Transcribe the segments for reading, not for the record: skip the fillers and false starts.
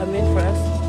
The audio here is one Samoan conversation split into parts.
Come in for us.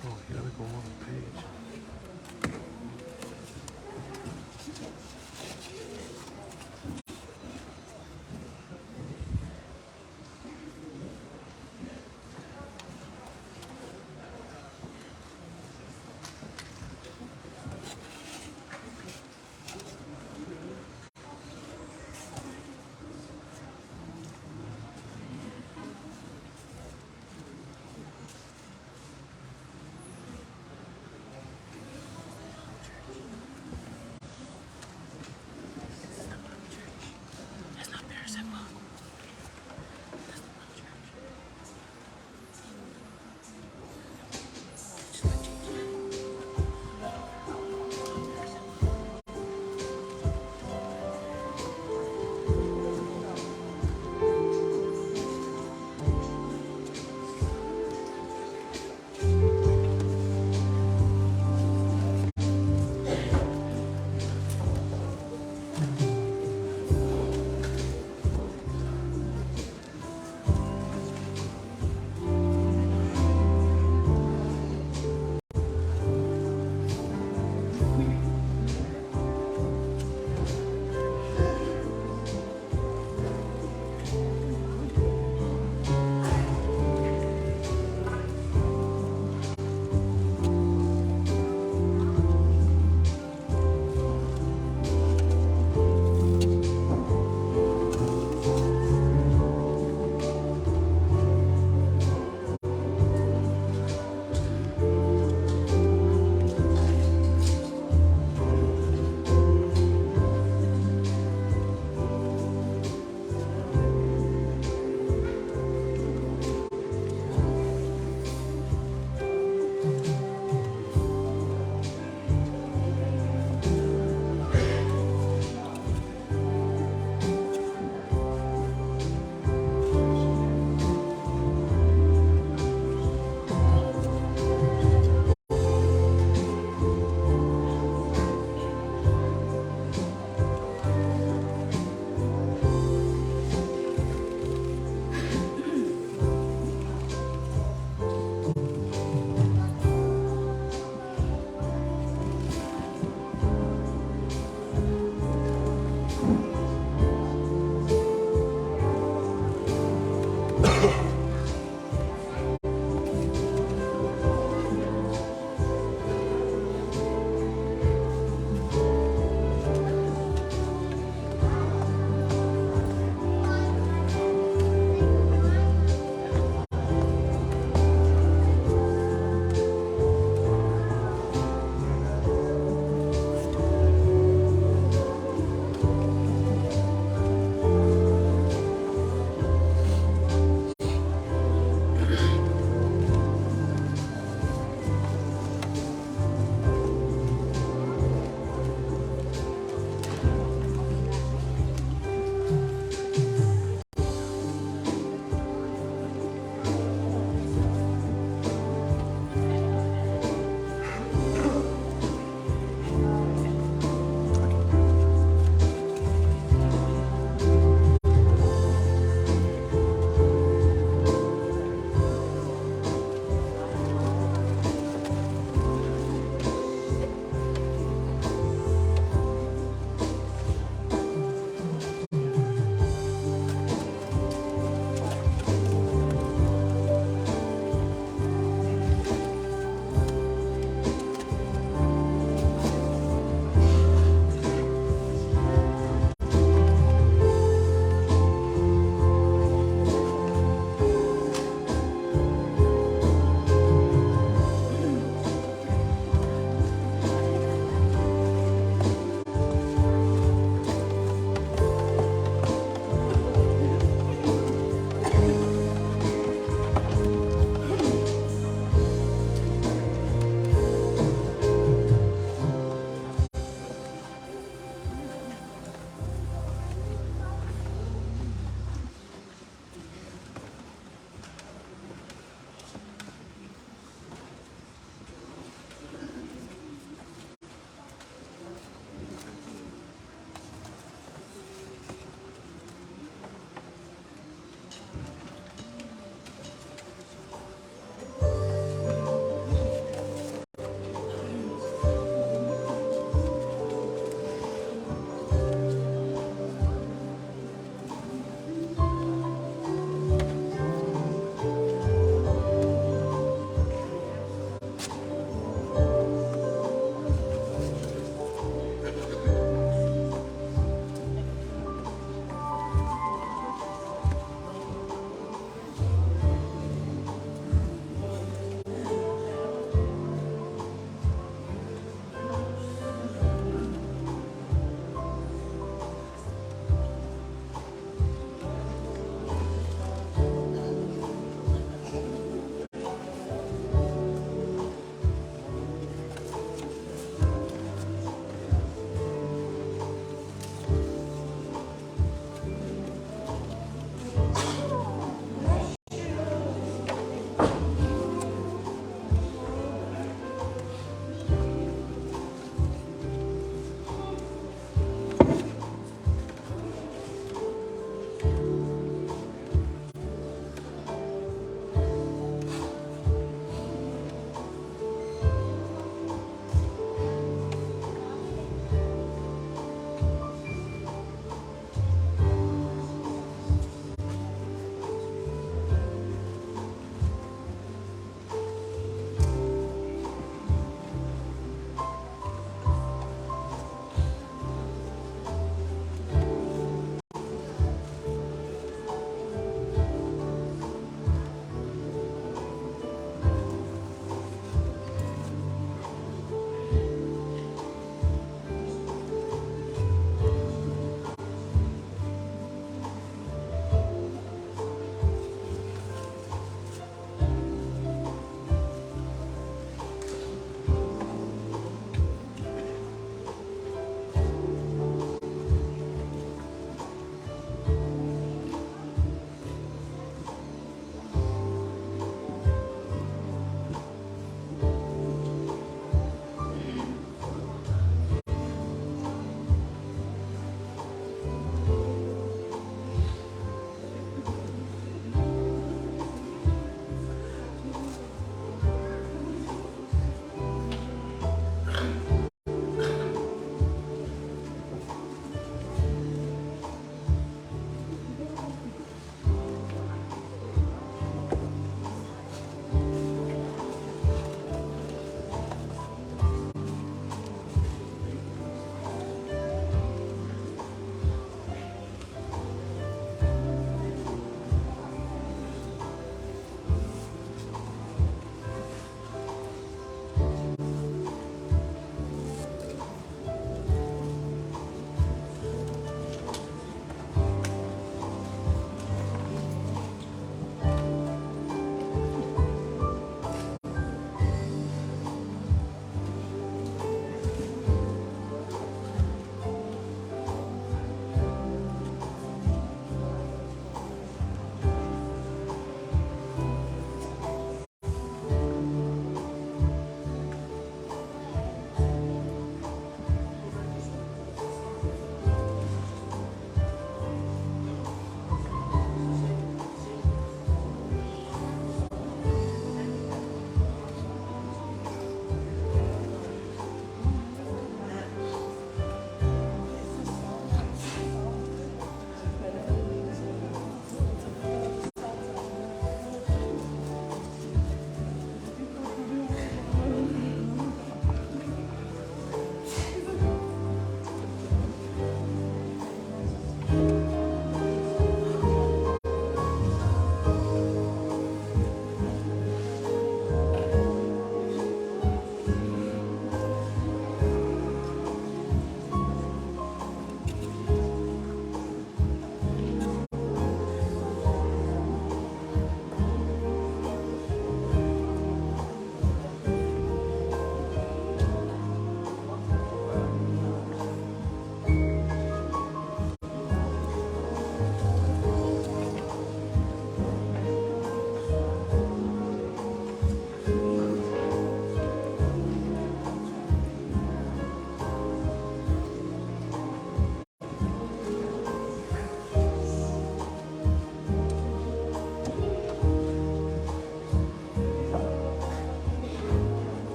Oh, here we go on the page. That's not Paris at all. That's the wrong church. Just like change.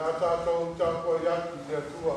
Le a tatou tapuai atu i le Atua.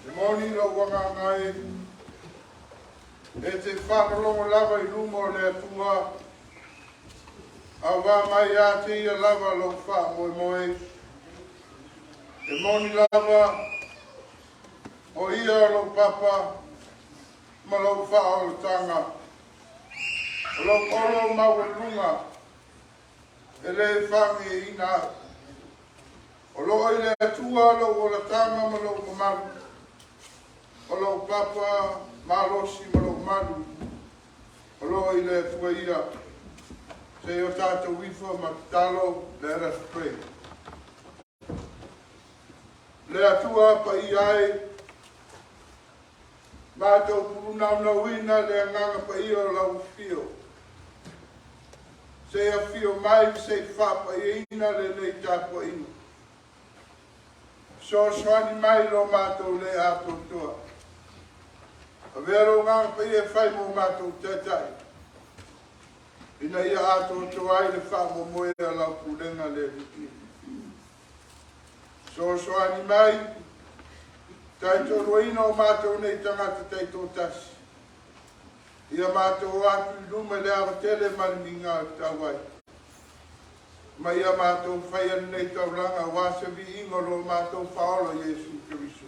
E moni lou agaga e, e te faalologo lava i luma o le Atua, auā mai ia te Ia lava lou faamoemoe. E moni lava, o Ia o lou papa ma lou faaolataga, o lou olo maualuga e lē faagēina au. O loo i le Atua lou olataga ma lou mamalu, o lou papa malosi ma lou malu, o loo i le Atua ia. Se i o tatou ifo ma tatalo. Let us pray. Le Atua paia e, matou pulunaunauina le agaga paia o lau afio. Se i afio mai se i faapaiaina lenei tapuaiga. Fesoasoani mai lo matou le atoatoa. Avea lou agaga paia e fai mo matou taitai, ina ia atoatoa ai le faamoemoe a lau pulega le alii. Fesoasoani mai, taitoaluaina o matou nei tagata taitoatasi, ia matou o atu i luma i le ava tele ma le migao e tatau ai. Ma ia matou faia lenei taulaga aua se viiga o lo matou Faaola Iesu Keriso.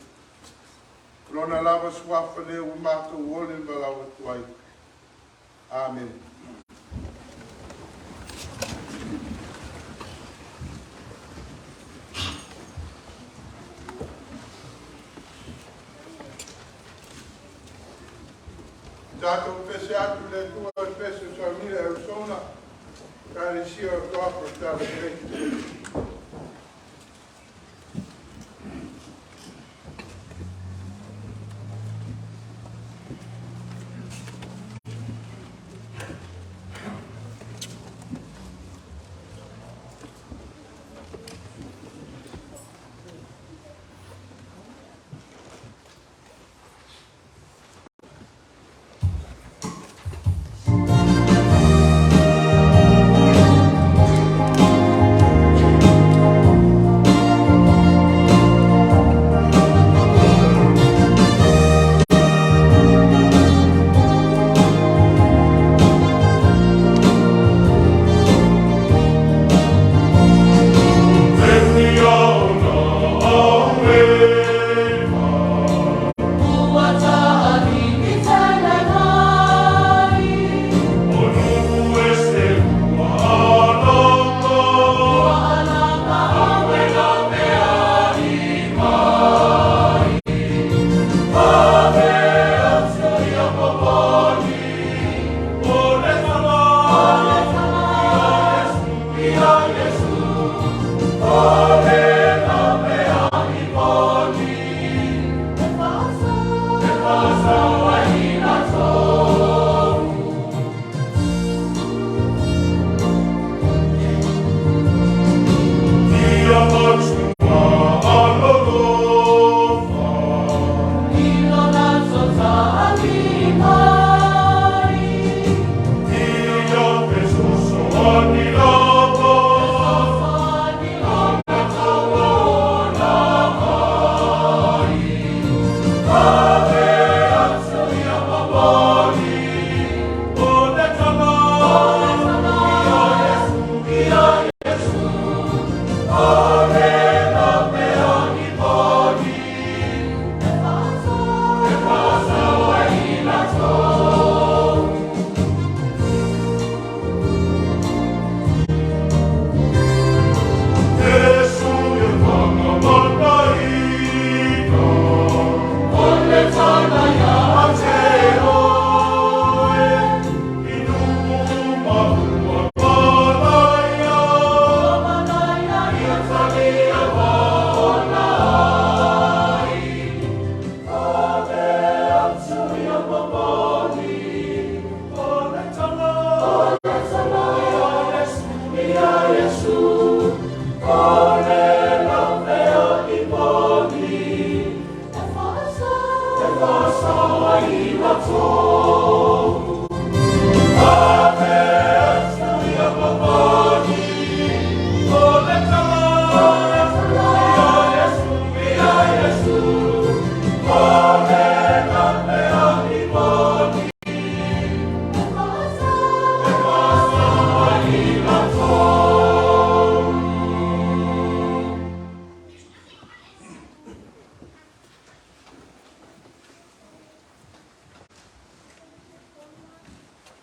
Lona lava suafa lea ua matou ole ma lau atu ai. Amen. Tatou pese atu i le Atua i le pese o Saunia Arizona, Ekalesia o Toafa Talalelei.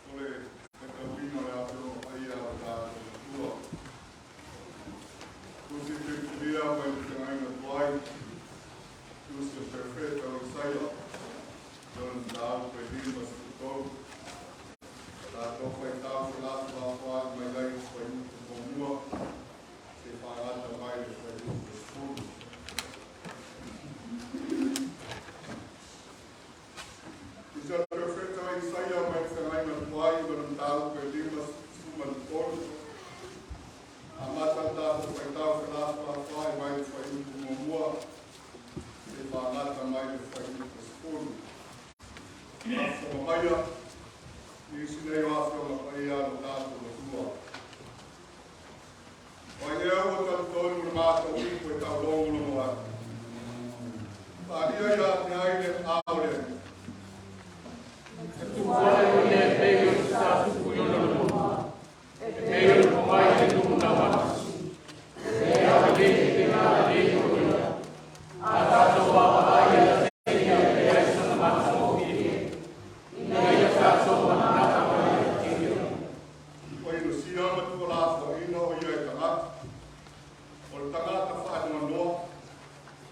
O le faitauina o le Afioga Paia a lo tatou Atua. Tusi Filifilia mai le Feagaiga Tuai, Tusi a le Perofeta o Isaia, lona mataupu e 53. Tatou faitau felafolafoai mai ai le fuaiupu muamua seia fagata mai le fuaiupu 10. Tusi a le Perofeta o Isaia mai le Feagaiga Tuai, lona mataupu e 53. Amata le tatou faitau felafolafoai mai le fuaiupu muamua seia fagata mai le fuaiupu 10. Faafofoga maia, nisi nei o Afioga Paia a lo tatou Atua. O ai ea ua talitonu i le matou upu e taulogologo ai? Faaalia ia te ai le aao o le Alii. E tupu ae o ia e pei o se sa tupu i ona luma, e pei o le pomai i le nuu naumatasu. E aolelei e galelei o ia. A tatou vaavaai ia te ia e leai sona matagofie, ina ia tatou manata mai ia te ia. Ua inosia ma tuulafoaina o ia e tagata, o le tagata faanoanoa,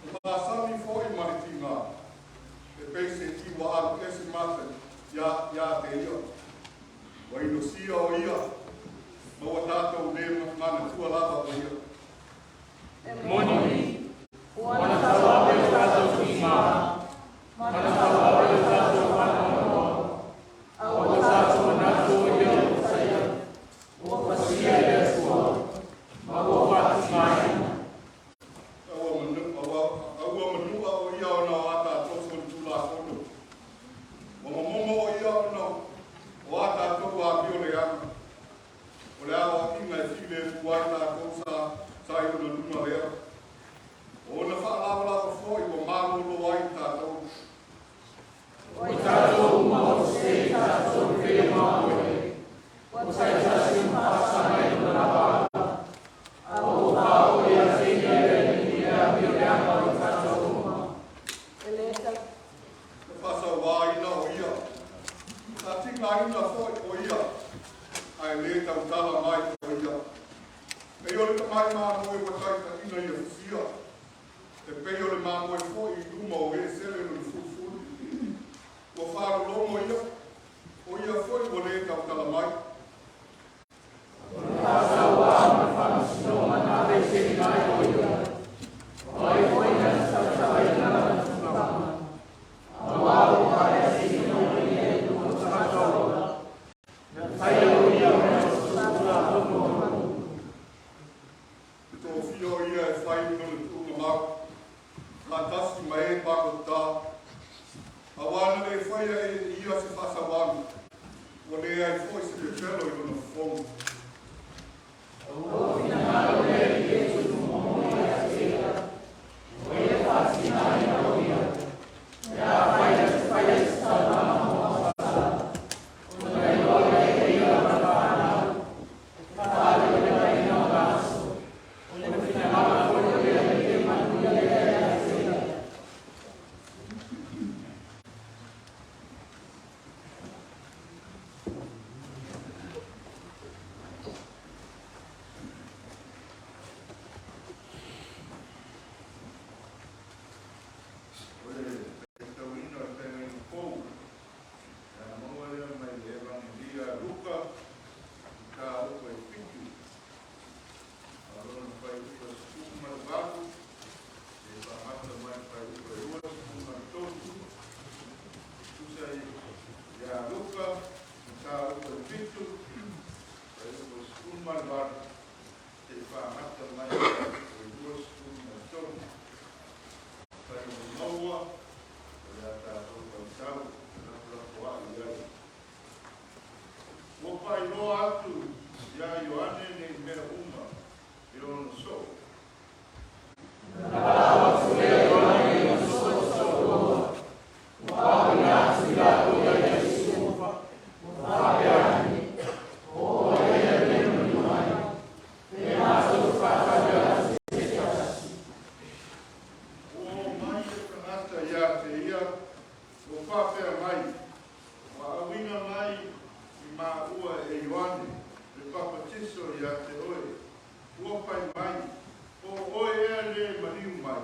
ua masani foi ma le tiga, e pei se ti ua alu ese mata ia te ia. Ua inosia o ia, ma ua tatou le manatua lava o ia. Moni, ua na tauave o tatou tiga, ma na tauave o tatou faanoanoa, a ua tatou manatu o ia ua taia, ua pasia e le Atua, ma ua faatigaina. A ua manua o ia ona o a tatou solitulafono. Ua momomo o ia ona o a tatou amio leaga. O le aoaiga e filemu ai tatou sa i ona luma lea. O ona faalavalava foi ua malolo ai tatou. O i tatou uma ua sese tatou e pei o mamoe, ua taitasi ma faasaga i lona lava ala, a ua faaoo ia te ia le Alii le amio leaga o i tatou uma. Na faasauaina o ia, sa tigaina foi o ia, ae le tautala mai o ia. Pei o le tamai mamoe ua taitaiina ia fusia, e pei o le mamoe foi i luma o e sele lona fulufulu. Ua faalologo ia, o ia foi ua le tautala mai. Faasauā ma le faamasinoga na aveeseina ai o ia. O ai foi na tautalaina lana tulaga? Auā ua faaeseina o ia i luga o tagata ola. Na faia o ia ona o se tulafono o Manu. E tofia o ia e fai lona tuugamau, faatasi ma e pagota. Auā na le faia e ia se faasauaga, ua leai foi se pepelo i lona fofoga. Ua finagalo le Alii e tuumomomo ia te ia. O ia faatigaina o ia. Pe afai na te faia se sauaga mo faasala, ona iloa lea e ia lana fanau, le faaleulegaina o na aso, o le finagalo mai, Po o oe ea le e maliu mai,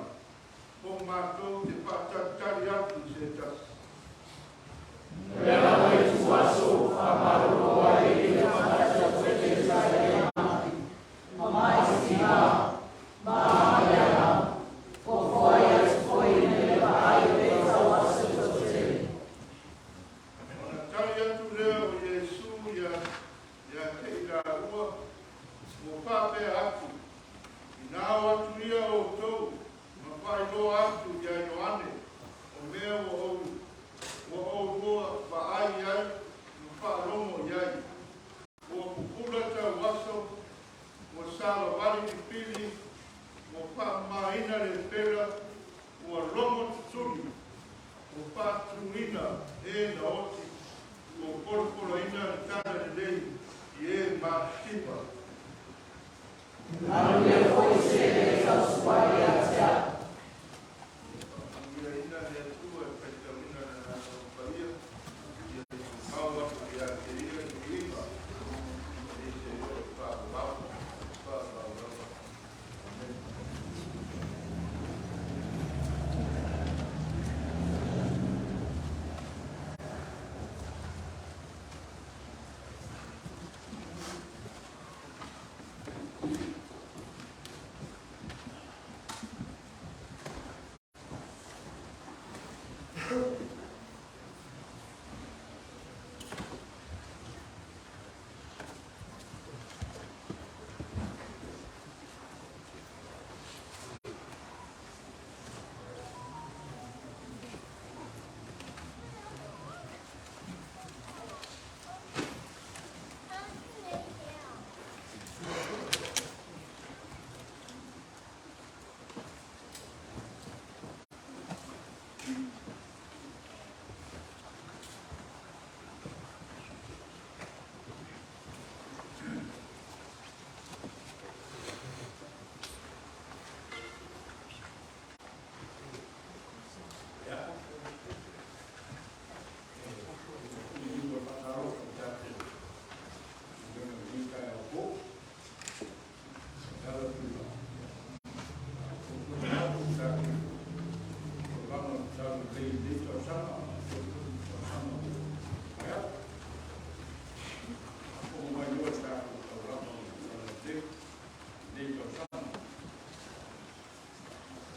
po o matou te faatalitali atu i se tasi? Ona tali atu lea o Iesu ia te i laua, ua faapea atu, Ina o atu ia outou ma faailoa atu ia Ioane o mea ua oulua vaai ai ma faalogo i ai, ua pupula tauaso, ua savavali lipili, ua faamamaina lepera, ua logo tutuli, ua faatutuina e na oti, ua polapolaina le Tala Lelei i e matitiva. Faamanuiaina le Atua i le faitauina o Lana Agaga Paia, ia tumau atu ia te Ia le viiga seia oo i le faavavau, faavavau lava. Amene. Liliu ma le faatalofa i le tatou galuega i lenei taeao fou. E ala atu i la outou manatu i le tatou taulaga o le talalelei i lenei tausaga faapea foi le tausaga ua mavae atu. Faafofoga mai loa i le tatou taulaga o le talalelei i lenei tausaga.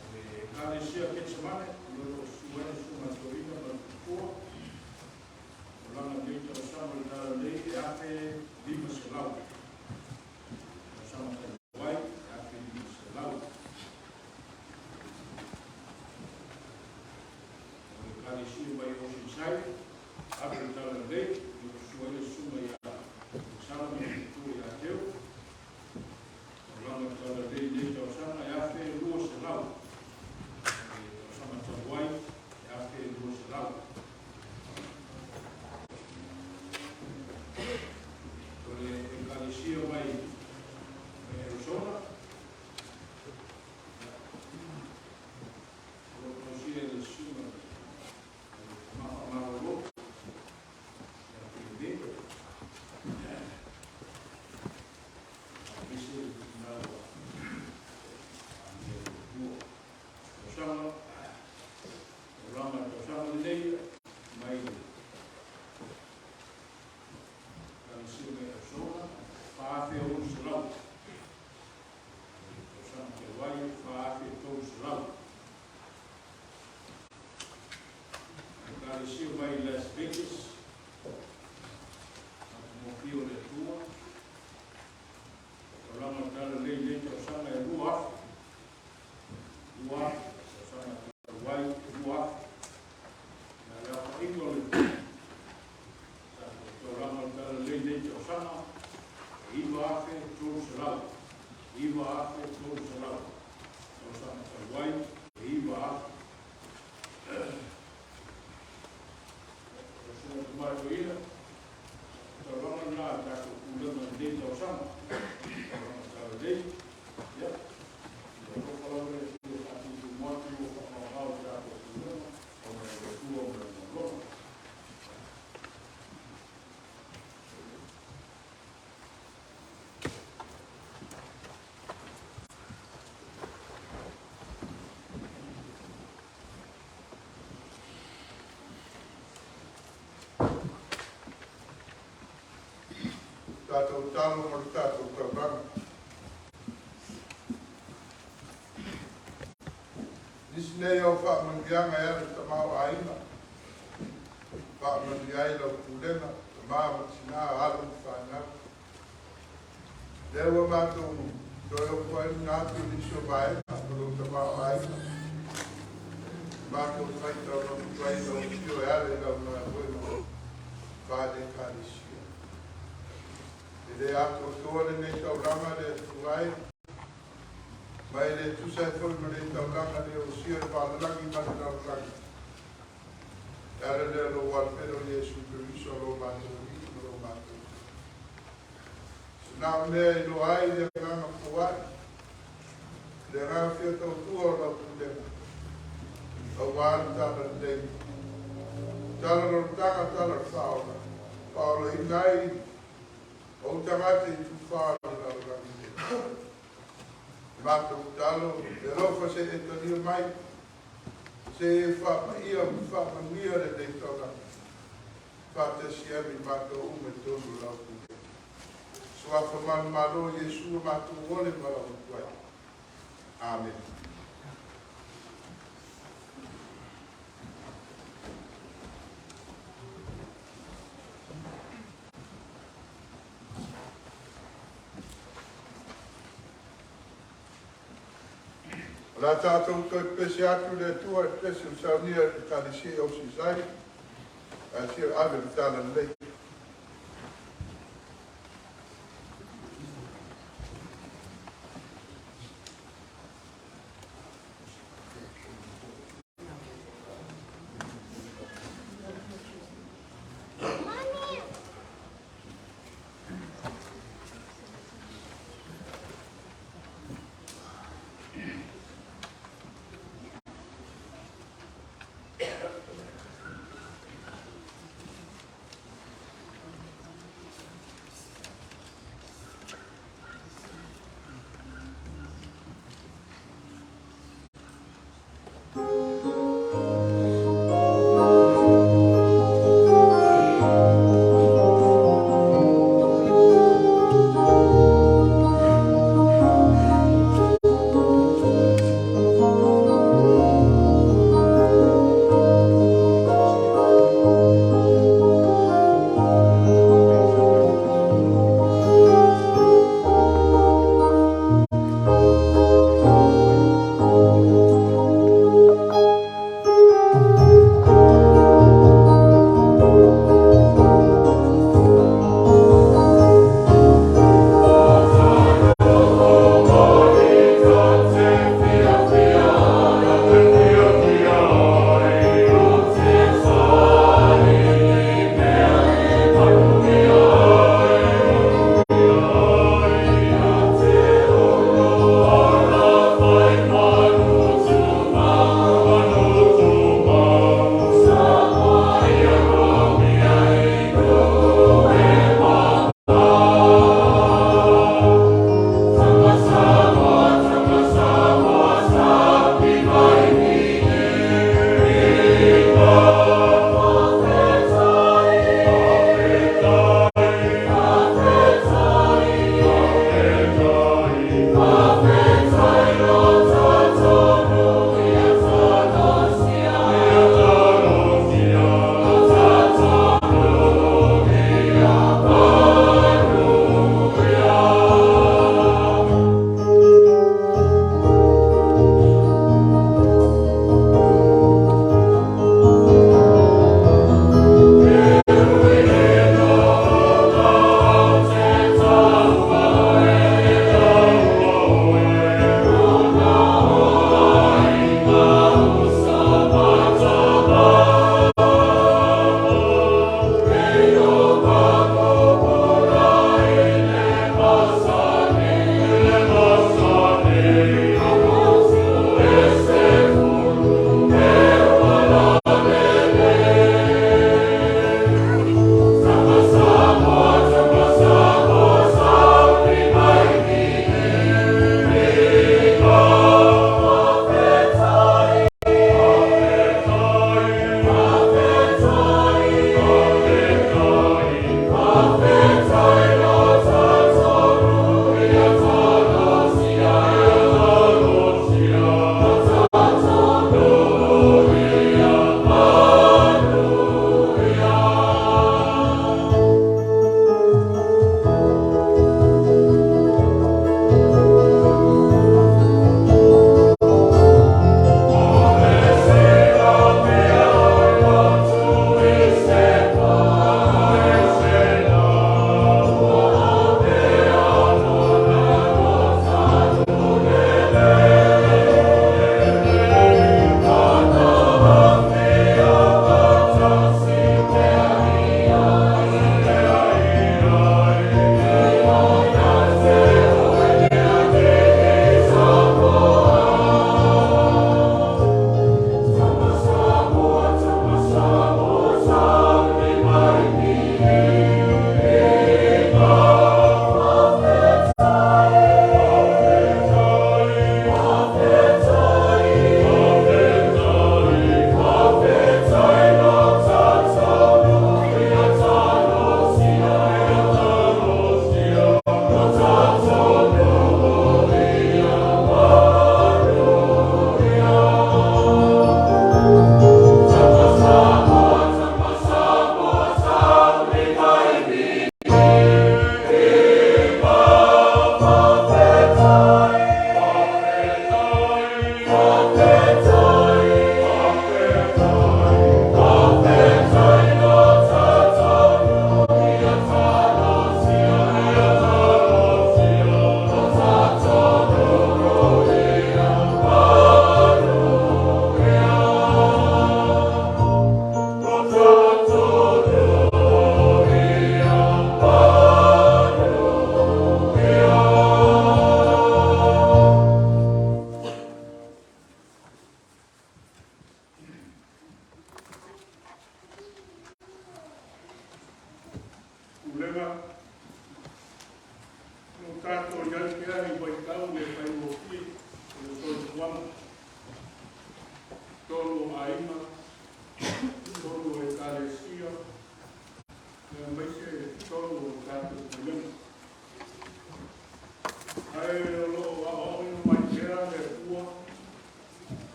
O le Ekalesia Kerisimane o lo o susu ai le Susuga i le Toeaina ma le Faletua, taulaga i lenei tausaga o le talalelei e $1,500. Tausaga talu ai e $1,500. O le Ekalesia mai Oceanside, $1,000 le talalelei, o lo o susu ai le Susuga ia Sala ma le faletua ia Teo. Taulaga o le talalelei i lenei tausaga e $1,200. O le tausaga talu ai e $1,200. O le Ekalesia mai Arizona, o lo o tausia e le Susuga i le Tama Faamalolo ia Fiame, aemaise le tina ua amia i le Atua. Tausaga, taulaga i le tausaga lenei mai le Ekalesia mai Arizona, $4,600. Tausaga talu ai e $4,300. Ekalesia mai Las Vegas, Matamofia o le Atua, taulaga o le talalelei i lenei tausaga e $2,000. $2,000, tausaga talu ai e $2,000. Na le aofaiga o le tatou taulaga o le talalelei i lenei tausaga e $9,300. $9,300. Tausaga talu ai e $9,000. Tatou talo ma le tatou taulaga. Nisi nei o faamanuiaga e ala i tamaoaiga, faamanuia ai lau pulega, tama ma tina, alo ma fanau. Lea ua matou toe ofo ai luna atu i nisi o vaega o lou tamaoaiga. Matou faitau atu ai lau afio e ala i lau galuega faale-Ekalesia. E le atoatoa lenei taulaga le Atua e, ma e le tusa ai foi ma le taulaga le osia le palalagi ma le lalolagi. E ala lea lou alofelo Iesu Keriso lo matou Alii ma lo matou. Se na o mea i loa ai le agaga foai, le agaga fia tautua o lau pulega, aua le tala lelei. Tala lolotaga, tala le faaola, faaolaina ai ou tagata i tufā o le lalolagi nei. Matou talo, e alofa se e talia mai, se e faapaia ma faamanuia lenei taulaga. Faatasi ai ma matou uma i totonu o lau pulega. Suafa manumalo Iesu o matou ole ma lau atu ai. Amen. O la tatou toe pese atu le Atua i le pese o saunia i le Ekalesia o Sisai, ae sia ave le tala lelei.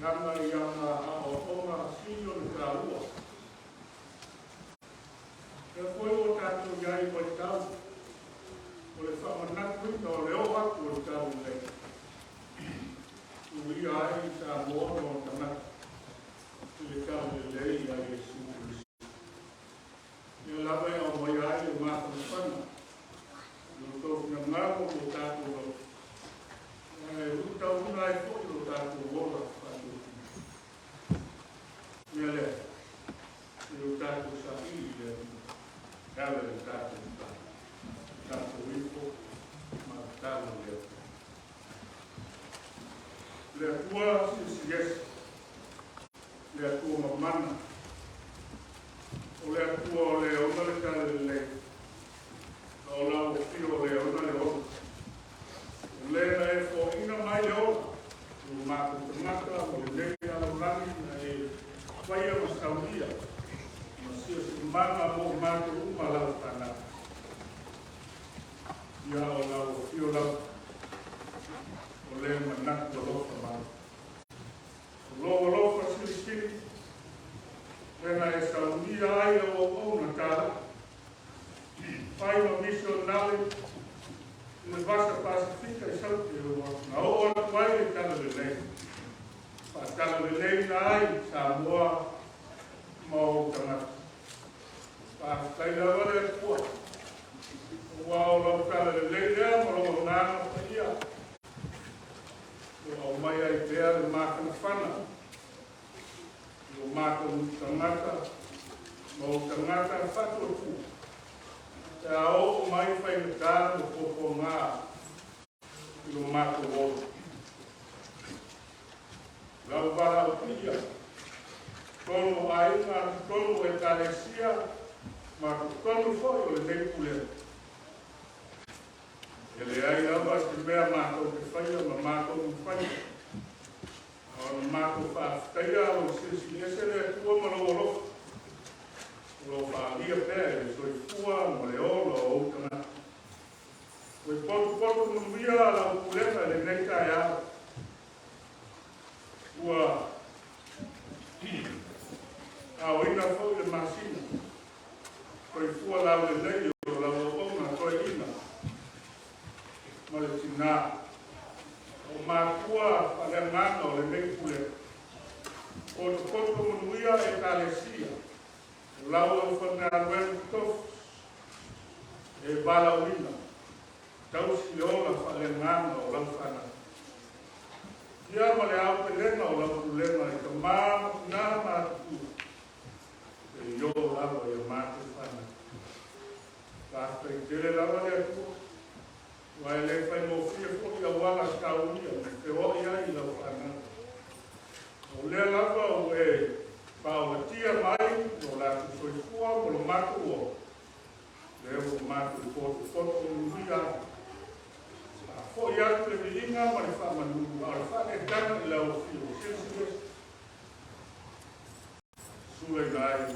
Leaga i ana aoaoga sili ona taua. Lea foi ua tatou i ai i vaitau o le faamanatuina o le oo atu o le talalelei, tuia ai Samoa ma ona tagata i le talalelei ia Iesu Keriso. Ia lava e aumaia ai le mafanafana i lo outou finagalo ma o tatou loto, ae luitauina ai foi lo tatou ola faatuatua. Ia lea, i lo tatou saili i le Atua, e ala i le tatou tatalo. Tatou ifo ma tatalo i le Atua. Le Atua Silisili Ese, le Atua mamana, o le Atua o le ona le talalelei, a o lau afio o le ona le ola. O le na e foaiina mai le ola, i o matou tagata ma lenei lalolagi na e faia ma saunia, ma siosiomaga mo matou uma lau fanau. Ia o lau afio lava, o le manatu alofa mai. O lou alofa silisili, lea na e saunia ai lau auauna talai, fai ma misionare i le Vasa Pasifika i Saute ua na oo atu ai le talalelei. Faatalalelei na ai Samoa ma ou tagata. Faafetai lava le Atua, ua o lau talalelei lea ma lou agaga paia, ua aumai ai pea le mafanafana i o matou tagata ma ou tagata faatuatua, pe a oo mai faigata ma puapuaga i lo matou ola. Lau valaau paia, totonu o aiga, totonu o ekalesia, ma totonu foi o lenei pulega. E leai lava se mea matou te faia ma matou faia. A o le matou faafetaia lou Silisili Ese le Atua ma lou alofa. O lo faaalia pea i le soifua ma le ola o ou tagata. Ua potopoto manuia lau pulega i lenei taeao. Ua aoina foi le masina. Soifua laulelei o lau auauna toeaina ma le tinā. O matua faaleagaga o lenei pulega. Potopoto manuia ekalesia. O lau aufaigaluega totofi e valaauina. Tausi le ola faaleagaga o lau fanau. Ia ma le aotelega o lau pulega i tamā ma tinā ma matutua. E oo lava ia matou fanau. Faafetai tele lava le Atua. Ua e le faigofie foi auala saunia me feoai ai i lau fanau. O lea lava ua e faaolatia mai lo latou soifua ma lo matou ola. Lea ua matou potopoto manuia ai. Faafoi atu le viiga ma le faamanu a o le faaneetaga i lau afio Silisili Ese. Sulaina ai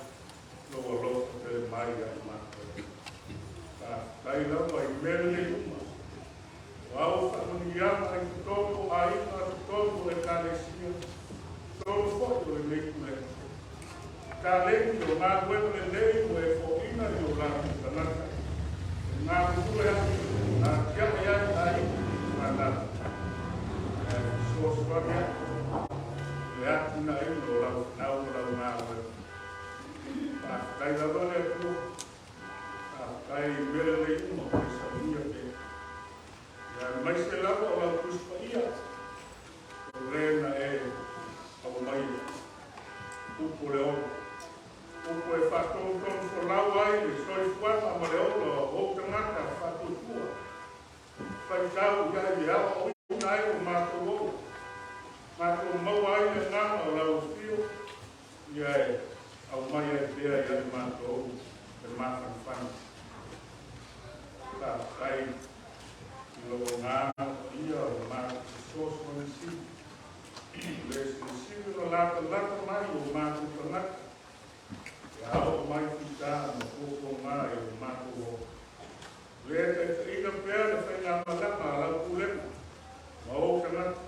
lou alofa tele mai ia i matou. Faafetai lava i mea lelei uma. O au faamanuiaga i totonu o aiga, totonu o ekalesia, totonu foi o lenei pulega. Taleni o galuega lelei ua e foaiina i o latou tagata. E galulue ai, atiae ai aiga fanau. Ae fesoasoani ai le atinaeina o lau fanau ma lau galuega. Faafetai lava le Atua. Faafetai i mea lelei uma ua e saunia pea. Ia aemaise lava o lau Tusi Paia, o le na e aumaia. Upu o le ola. Upu e faatonutonu folau ai le soifuaga ma le ola o ou tagata faatuatua. Faitau i ai e aoaoina ai o matou ola. Matou maua ai le agaga o lau afio, ia e aumai ai pea ia i matou le mafanafana. Faafetai i lou agaga paia o le matou fesoasoani sili. O le silisili ona latalata mai o matou tagata. E ao mai fita ma puapuaga i o matou ola. Le taitaiina pea le faigamalaga a lau pulega ma ou tagata.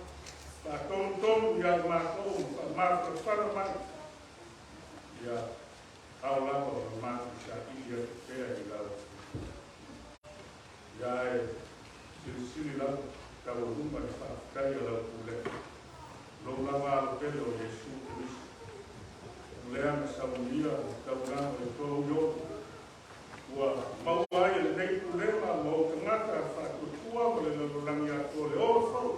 Faatonutonu ia i matou faamafanafana mai. Ia ao lava ona matou saili atu pea i lau. Ia e silisili lava taualuga le faafetai a lau pulega, lou lava alo pele o Iesu Keriso, o lea na saunia le taulaga i tou ioto, ua maua ai e lenei pulega ma ou tagata faatuatua ma le lalolagi atoa le ola fou,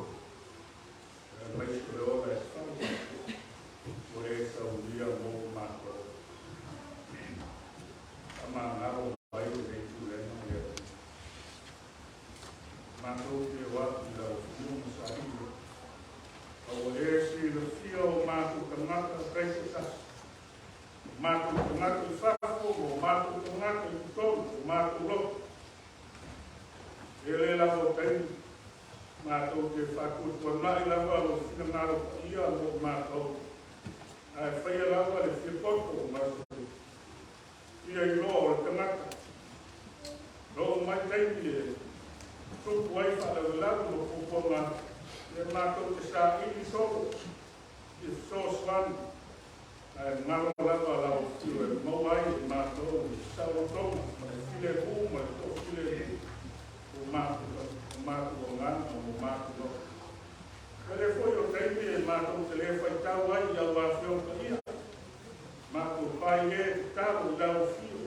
aemaise o le ola e fau ua e saunia mo matou. Faamagalo mai lenei pulega ma le Atua. Matou te o atu i lau afio ma saili, a ua e silafia o matou tagata taitoatasi, o matou tagata i fafo, ma o matou tagata i totonu, o matou loto. E le lava o taimi, matou te faatuatuanai lava lou finagalo paia mo matou, ae faia lava le fia poto ma se fia iloa o le tagata. E oo mai taimi e tupu ai faalavelave ma puapuaga, ia matou te saili solo i fesoasoani, ae galo lava lau afio e maua ai e matou le saolotoga ma le filemu ma le toafilemu o matou agaga ma o matou loto. E le foi o taimi e matou te le faitau ai i au afioga paia, matou pai e tatalo i lau afio.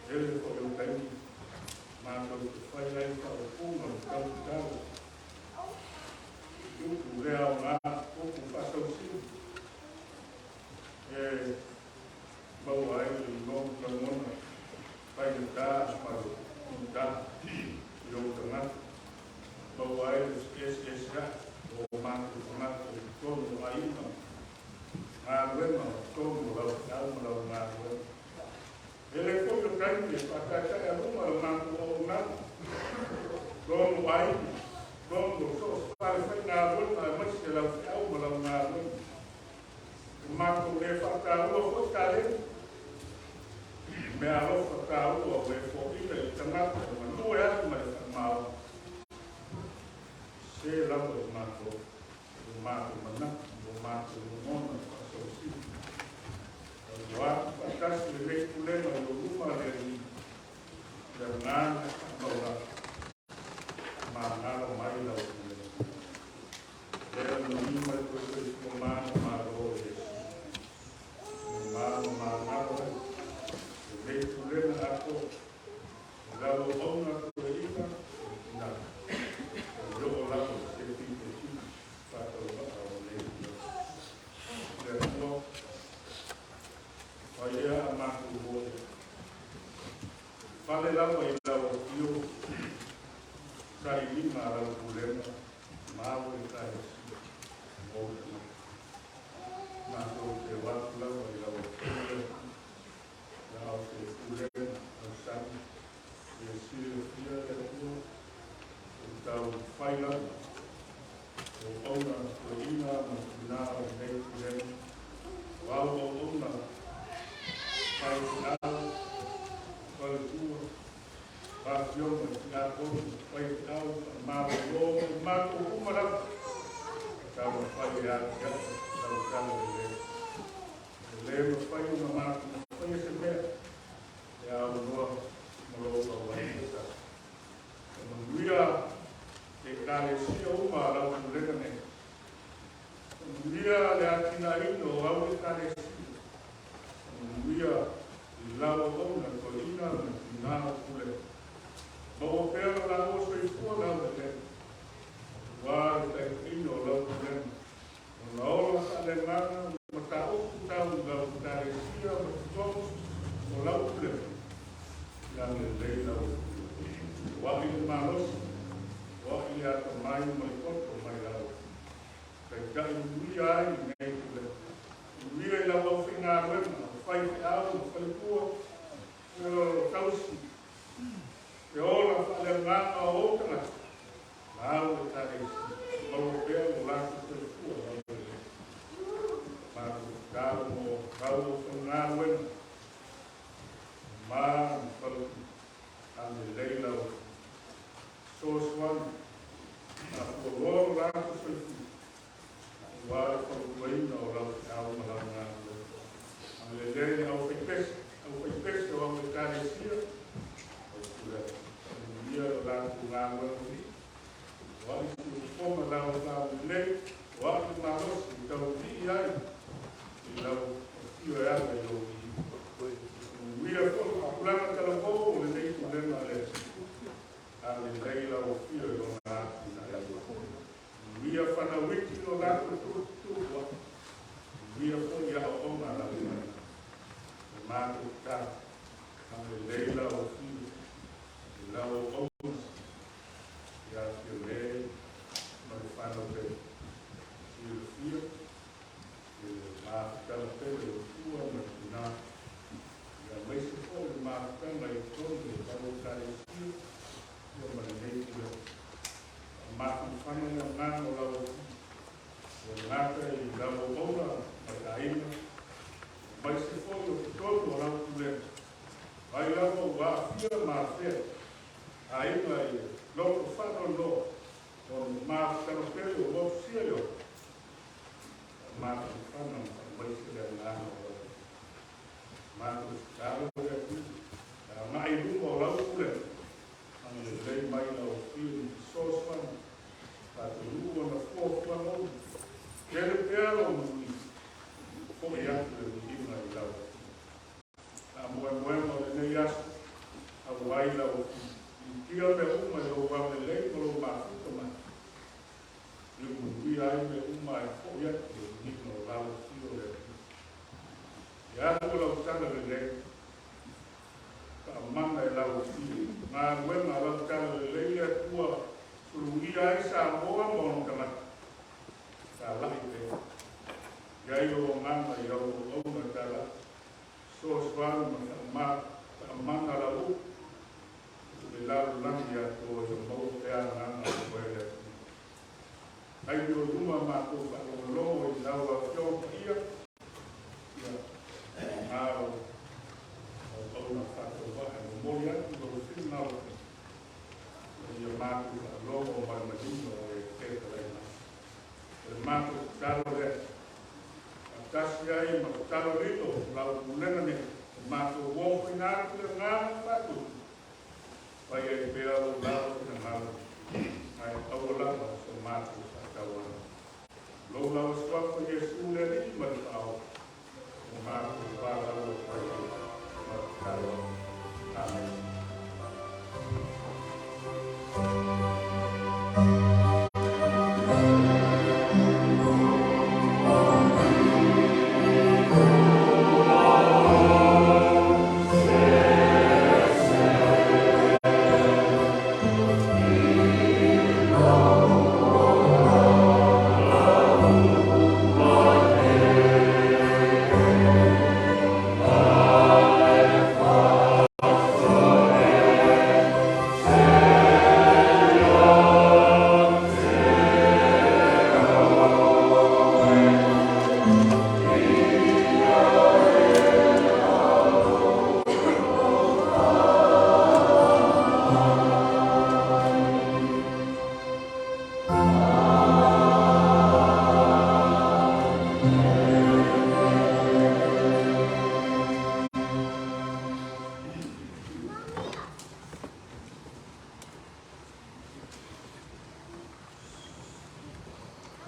E le foi o taimi matou te fai ai faaupuga ma tautatalo, upu le aoga, upu faasausili, e maua ai le lagona faigata ma le gugā i ou tagata, maua ai le feeseeseai o matou tagata i totonu o aiga, galuega o totonu o lau feau ma lau galuega. E le foi o taimi e faataetaealuga le matou auaunaga, totonu o aiga, totonu o so o se falefaigaluega, aemaise lau feau ma lau galuega. Ua matou le faataua foi taleni, meaalofa taua ua e foaina i le tagata e galue ai ma le faamaoni. Se lava i matou, o matou manatu, o matou lagona faasausili. Ua atu faatasi lenei pulega i ou luma le Alii, le agaga faamaualalo, magalo mai lau pulega. Lea manuia ma le toe soifua manumalo o Iesu. Ma magalo ai lenei pulega atoa, i lau auauna toeaina ma tina, e oo lava i se pito sili faatauvaa o lenei pulega. Le Atua, fai ea a matou moe, fale lava i lau afio, sailiga a lau pulega, ma au Ekalesia, ma ou tagata. Matou te o atu lava i lau afio le Atua, ia au se pulega, tausaga, ia silafia le Atua, o tau fai lava, o auauna toeaina ma tina o lenei pulega, o au auauna, faifeau, faletua, afioga i tiakono, faifeau, faamalolo, matou uma lava, taumafai e atiae lau talalelei. E le mafai ona matou faia se mea e aunoa ma lou auai toatasi. Faamanuia Ekalesia uma a lau pulega nei. Faamanuia le atinaeina o au Ekalesia. Faamanuia i lau auauna toeaina ma tina o pulega. Maua pea lo laua soifua laulelei, aua le taitaiina o lau pulega. Ona ola faaleagaga mataupu tau i lau Ekalesia ma totonu o lau pulega. Ia lelei lau afio. Foai le malosi, foai le atamai ma le poto mai lau. Taitai manuia ai lenei pulega. Manuia i lau aufaigaluega, o faifeau ma faletua, o tausi, e ola faaleagaga o ou tagata, ma au Ekalesia, maua pea lo latou soifua laulelei. Matou tatalo mo lau aufaigaluega, ma ma faletua, agalelei lau fesoasoani, faafualoa lo latou soifua, aua le talalelei, o au le malosi e taulii ai i lau afio e ala i lou viiga. Manuia foi tupulaga talavou o lenei Pulega a le Agalelei lau afio i lona atinaeina. Manuia fanau iti i lo latou tuputupua'i. Manuia foi aoaoga a lau fanau. O le matou tatalo, agalelei lau afio i lau auauna ia Fiame ma le fanau pele. Silafia i le mafutaga tele o Tua ma le Tina, aemaise foi le mafutaga i totonu o lau Ekalesia ia ma lenei Pulega. Faamafanafana le agaga o lau Afioga, e le gata i lau auauna ma le aiga, aemaise foi o totonu o lau Pulega, mai lava ua aafia ma afea aiga i le loto faanoanoa ona o mafutaga tele ua motusia e oe. Faamafanafana ma faamaise le agaga o lau Afioga. Matou tatalo le Atua, e agai i luma o lau pulega, agalelei mai lau Afio i fesoasoani, faataunuu ana fuafuaga uma. Tele pea lou manuia, foi atu le viiga i lau Afio. Faamoemoega o lenei aso, auai lau Afio, siitia mea uma i lou agalelei ma lou mafuta mai. Ia manuia ai mea uma ae foi atu le viiga o lau Afio le Atua. Ia alu o lau talalelei, faamana e lau Afio, galuega a lau talalelei le Atua, sulugia ai Samoa ma ona tagata, talai pea. I ai lou agaga i lau auauna e talai, fesoasoani ma faamana lau upu i le lalolagi atoa ia maua pea agaga o oe le Atua. Taimi o i luma matou faalogologo i lau Afioga Paia, ia faaaoga lau auauna faatauvaa e momoli atu lou finagalo ina ia matou faalogo ma le manino o e fetalai mai. O le matou tatalo lea, faatasi ai ma tatalo lilo o lau pulega nei, o matou ofoina atu le agaga faatuatua, fai ai pea lou lava finagalo, ae aua lava so matou faatauana. Lou lava suafa Iesu le Alii ma le Faaola, ua matou valaau atu ai nei ma tatalo atu. Amene.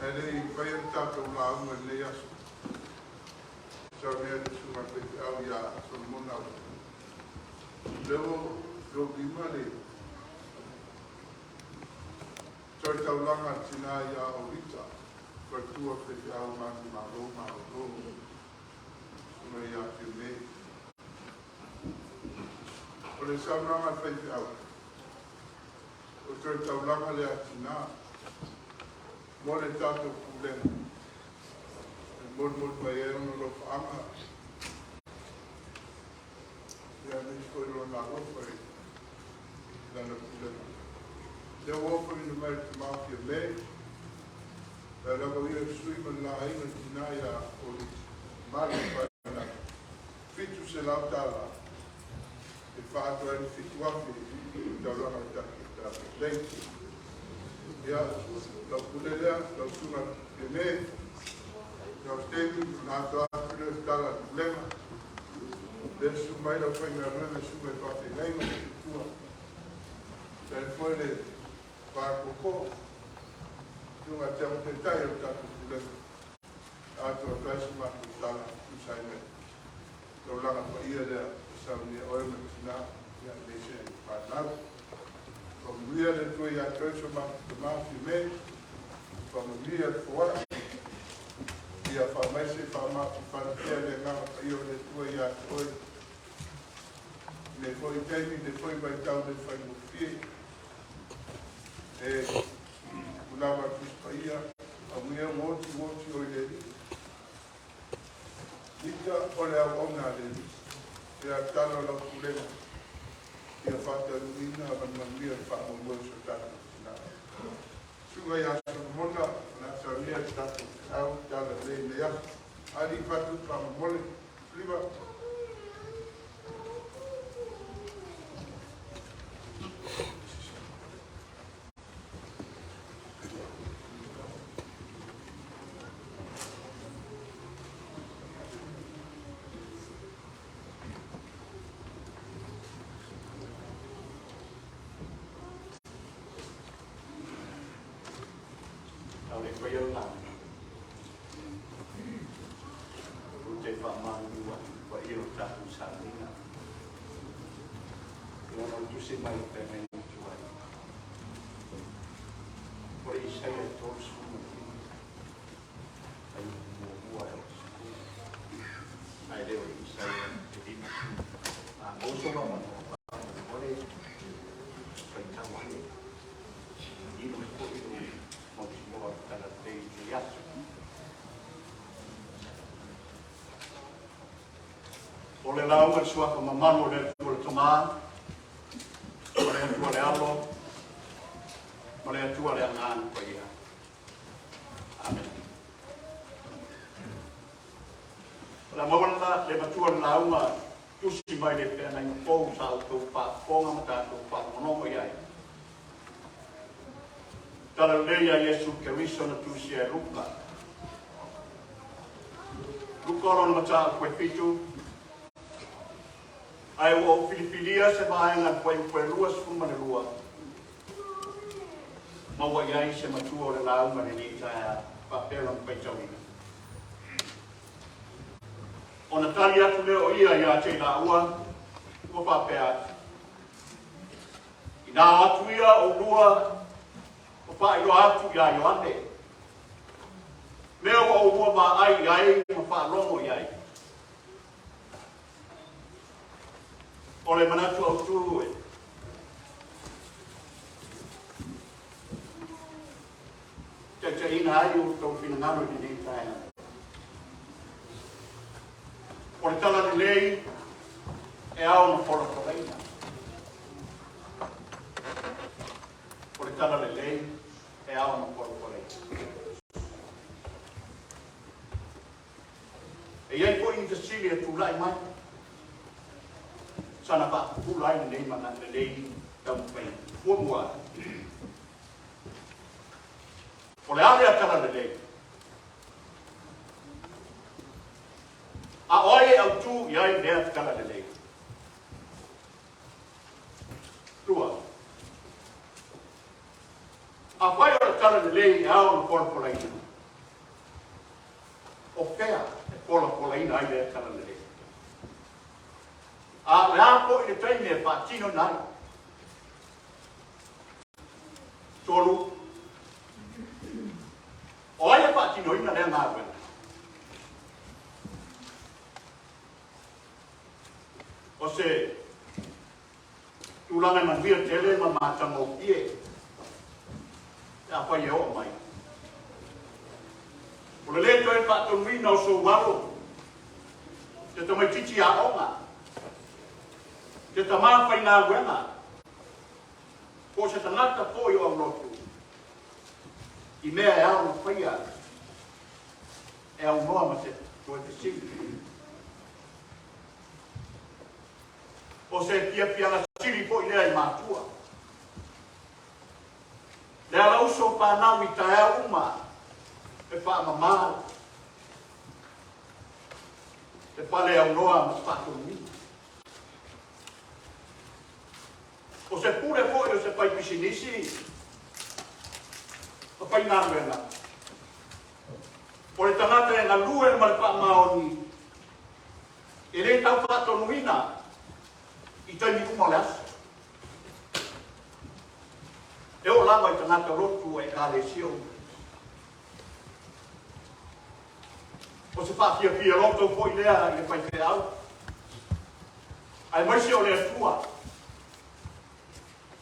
Ae le i faia le tatou lauga i lenei aso, saunia le Susuga i le Faifeau ia Solomona Aupito. Lea ua ou lima le toe taulaga a le tina ia Olita, faletua o le faifeau manumalo malolo, susuga ia Fiame. O le saunoaga a le faifeau, o le toe taulaga lea a tina mo le tatou pulega e molimoli mai ai ona alofaaga aemaise foi lona alofa i lana pulega. Lea ua ofoina mai le tama Fiame, lea lava ia le sui ma le laaiga le tina ia Olita, malu faina $700 e faaatoa ai le 7,000 i taulaga o le tatou talalelei. Ia, lau pule lea, lau susuga Fiame, lau Stevie, na atoa atu lea o se tala a le pulega. Lea susu mai lau faigaluega susu mai faafeagaiga ma tua. Tae foi le pakoko. Susuga i Tiago Taitai o le tatou Pulega, atoatoa ai se matou tala e tusa ai ma le taulaga paia lea e saunia oe ma le tina aemaise le fanau. Faamanuia le Atua ia te oe si o matou tama Fiame, faamanuia le foai, ia faamaise faamatifale pea le agaga paia o le Atua ia te oe i lenei foi taimi, lenei foi vaitau le faigofie. E ua lava le Tusi Paia, amuia ua oti ua oti oe i le Alii. Ita o le auauna a le Alii, e tatalo lau pulega, ia faataunuuina ma le manuia le faamoemoe o si o tatou tina. Susuga ia Solomona, o le a saunia le tatou feau talalelei i lenei aso. Ali Fatu faamolemole. Lima. Tau le paia o le lagi. Ou te faamalulu atu i le paia o le tatou sauniga. E ono tusi mai le feagaiga tuai. O le Isaia 35, fuaiupu muamua e oo i le 10. Ae le o le Isaia e 50. A maua sou avanoa faamolemole, faitau ane. Manino ai foi lou mautinoa i le talalelei i lenei aso. O le lauga i le suafa mamalu o le Atua le Tama, o le Atua le Alo, ma le Atua le Agaga Paia. Amene. O le a maua le matua o le lauga tusi mai le feagaiga fou sa outou faafofoga ma tatou faalogologo i ai. Talalelei a Iesu Keriso na tusia e Luka. Luka o lona mataupu e 7, ae ua ou filifilia se vaega i le fuaiupu e 22, ma ua i ai se matua o le lauga i lenei taeao, faapea lona faitauina. Ona tali atu lea o ia ia te i laua, ua faapea atu, Inā o atu ia ʻolua ua faailoa atu iā Ioane, mea ua ʻolua vaai i ai ma faalogo i ai. O le manatu autū e taitaiina ai outou finagalo i lenei taeao. O le talalelei e ao ona polapolaina. O le talalelei e ao ona polapolaina. E i ai foi ni fesili e tulai mai sana faapupula ai lenei mana lenei taumafaiga. Muamua, o le a lea talalelei? A o ai e autū i ai lea talalelei? Lua, afai o le talalelei e ao ona polapolaina, o fea e polapolaina ai lea talalelei? A o le a foi le taimi e faatinoina ai? Tolu, o ai e faatinoina lea galuega? O se tulaga e manuia tele ma matagofie pe afai e oo mai. O le lē toe faatonuina o sou alo, te tamaitiiti aoga, te tamā faigaluega, po o se tagata foi o aulotu, i mea e ao ona faia e aunoa ma se toe fesili. O se fiafiaga sili foi lea i matua. Le alauso o fanau i taeao uma e faamama le fale aunoa ma se faatonuina. O se pule foi o se faipisinisi. Ma faigaluega. O le tagata e galue ma le faamaoni e le tau faatonuina i taimi uma o le aso. E oo lava i tagata lotu o Ekalesia uma. O se faafiafia loto foi lea i le faifeau, aemaise o le Atua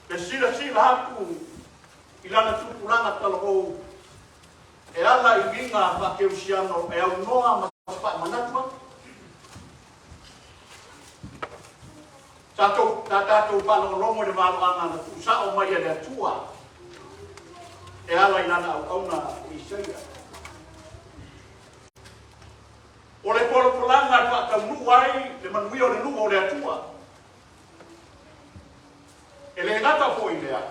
e silasila atu i lana tupulaga talavou e ala i uiga faakerisiano e aunoa ma se faamanatu atu. Sa tatou faalogologo i le valoaga na tuusao mai e le Atua e ala i lana auauna o Isaia. O le folafolaga e faataunuu ai le manuia o le nuu o le Atua. E le gata foi i lea,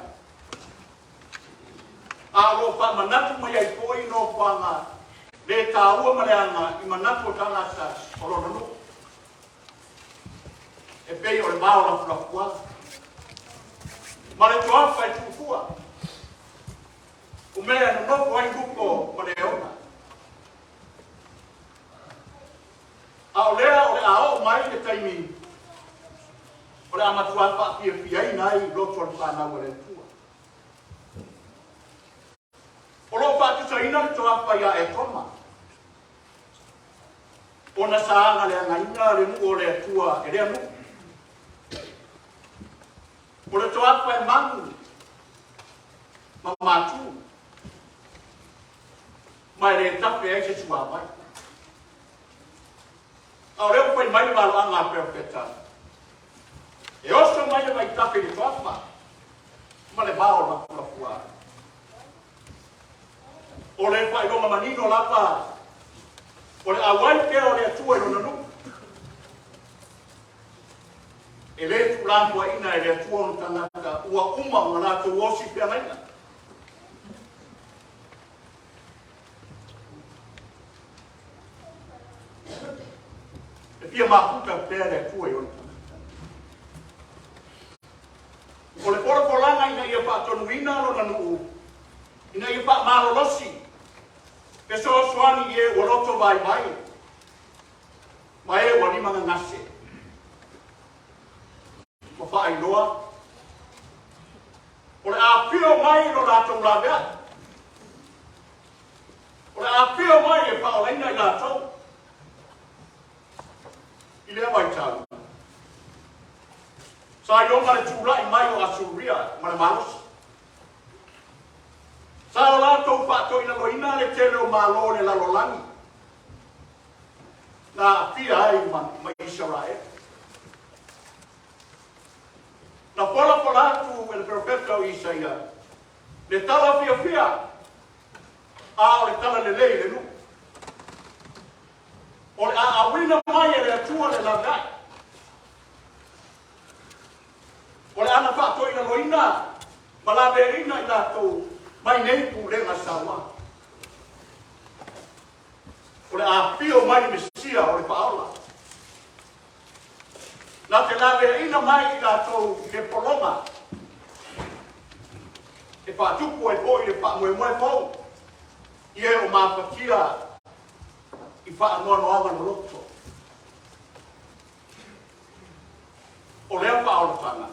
a o lo o faamanatu mai ai foi nofoaga le taua ma leaga i manatu o tagata o lona nuu, e pei o le vao lafulafuaga ma le toafa e tuufua, o mea e nonofo ai luko ma leona. A o lea o le a oo mai le taimi o le a matua faafiafiaina ai loto o le fanau a le Atua. O lo o faatusaina le toafa iā Etoma, ona sa agaleagaina le nuu o le Atua e lea nuu. O le toafa e magu ma matu, ma e le tafe ai se suavai. A o lea ua fai mai le valoaga a perofeta, e oso mai le vaitafe i le toafa ma le vao lafulafua. O le faailoga manino lava o le auai pea o le Atua i lona nuu. E le tuulafoaiina e le Atua ona tagata ua uma ona latou osi feagaiga. E fia mafuta pea le Atua i ona tagata. O le folafolaga ina ia faatonuina lona nuu, ina ia faamalolosi, fesoasoani i e ua loto vaivai, ma e ua limagagase. Ma faailoa, o le afio mai lo latou laveai. O le afio mai e faaolaina i latou. I lea vaitau, sa iloga le tulai mai o Asuria ma le malosi. Sa o latou faatoilaloina le tele o malo o le lalolagi na aafia ai ma Isaraelu. Na folafola atu e le perofeta o Isaia le tala fiafia, a o le tala lelei i le nuu. O le a auina mai e le Atua le laveai. O le ana faatoilaloina ma laveaiina i latou mai nei pulega saua. O le afio mai le Mesia o le Faaola. Na te laveaiina mai i latou i le pologa e faatupu ai foi le faamoemoe fou i e o mafatia i faanoanoaga loloto. O lea faaolataga,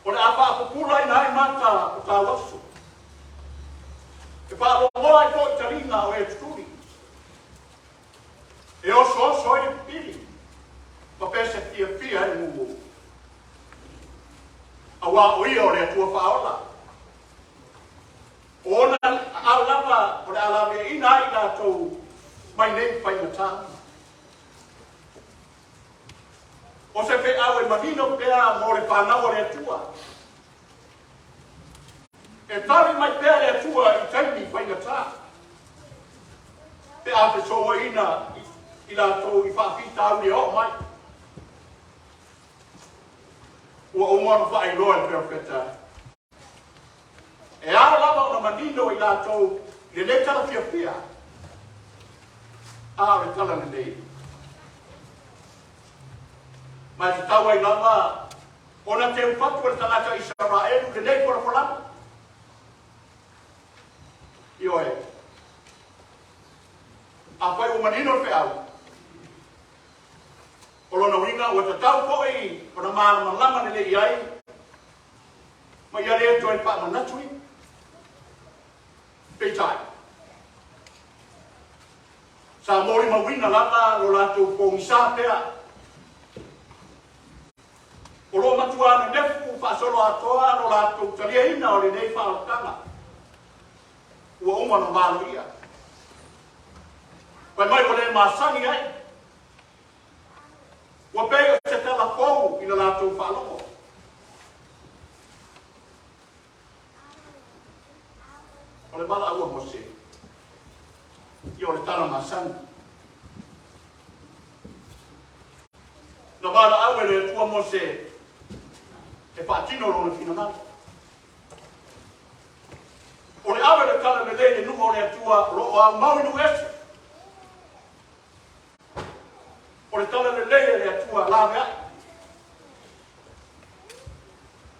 o le a faapupulaina ai mata o tauaso, e faalogoa ai foi taliga o e tutuli, e osooso ai le pipili, ma pese fiafia ai le mumu. Auā o ia o le Atua faaola. O ona aao lava o le a laveaiina ai i latou mai nei faigata uma. O se feau e manino pea mo le fanau a le Atua. E tali mai pea le Atua i taimi faigata, pe a fesouaina i latou i faafitauli e oo mai. Ua uma ona faailoa e le perofeta, e ao lava ona manino i latou i lenei tala fiafia, a o le tala lelei. Ma e tatau ai lava ona teufatu e le tagata Isaraelu lenei folafolaga. Ioe. Afai ua manino le feau, o lona uiga ua tatau foi ona malamalama lelei ai ma ia le toe faamanatuina. Peitai, sa molimauina lava lo latou pogisa pea. O lo o matua nenefu faasoloatoa lo latou taliaina o lenei faaolataga ua uma ona valoia. Fai mai ua le masani ai, ua pei o se tala fou i le latou faalogo. O le valaau a Mose, ia o le tala masani. Na valaau e le Atua Mose e faatino lona finagalo. O le ave le tala lelei i le nuu o le Atua o lo o aumau i nuu ese. O le tala lelei e le Atua laveai.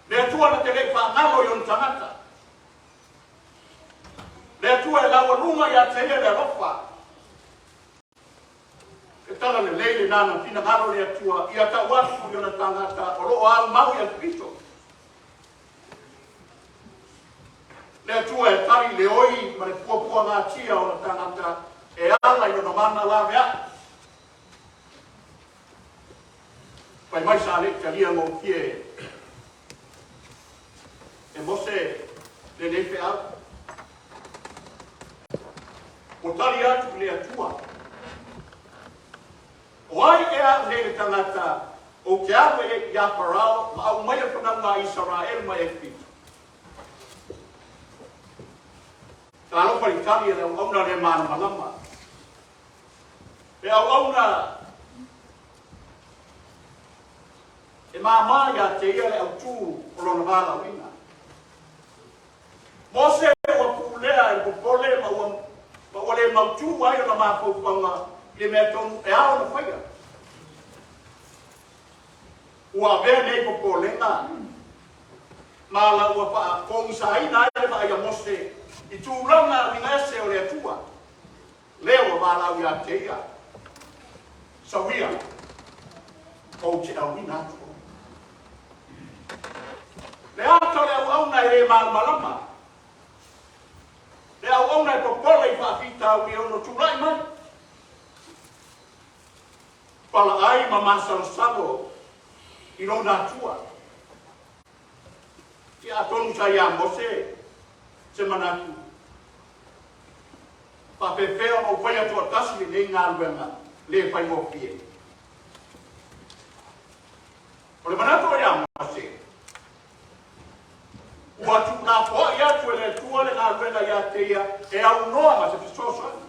Le Atua na te le i faagalo i ona tagata. Le Atua e laualuga ia te ia le alofa. E tala lelei lenā na finagalo le Atua ia tau atu i ona tagata o lo o aumau i Aikupito. Le Atua e tali le oi ma le puapuagatia o ona tagata e ala i lona mana laveai. Fai mai sa le i talia gofie e Mose lenei feau. Ua tali atu i le Atua. O ai ea au nei le tagata ou te alu ai iā Parao ma aumaia le fanauga a Isaraelu mai Aikupito? Talofa i le tali a le auauna le malamalama. Le auauna e māmā iā te ia le autū o lona valaauina. Mose ua pulea i le popole ma ua, ma ua le mautū ai ona mafaufauga i le mea tonu e ao ona faia. Ua avea nei popolega ma ala ua faapogisaina ai le vaai a Mose i tulaga uiga ese o le Atua. Lea ua valaau ia te ia, Sauia, ou te auina atu oe. Le ata o le auauna e le malamalama, le auauna e popole i faafitauli e ono tulai mai, palaai ma masalosalo i lona Atua. Ia atonu sa iā Mose se manatu, faapefea ona ou faia toatasi lenei galuega le faigofie. O le manatu o iā Mose, ua tuulafoai atu e le Atua le galuega ia te ia e aunoa ma se fesoasoani.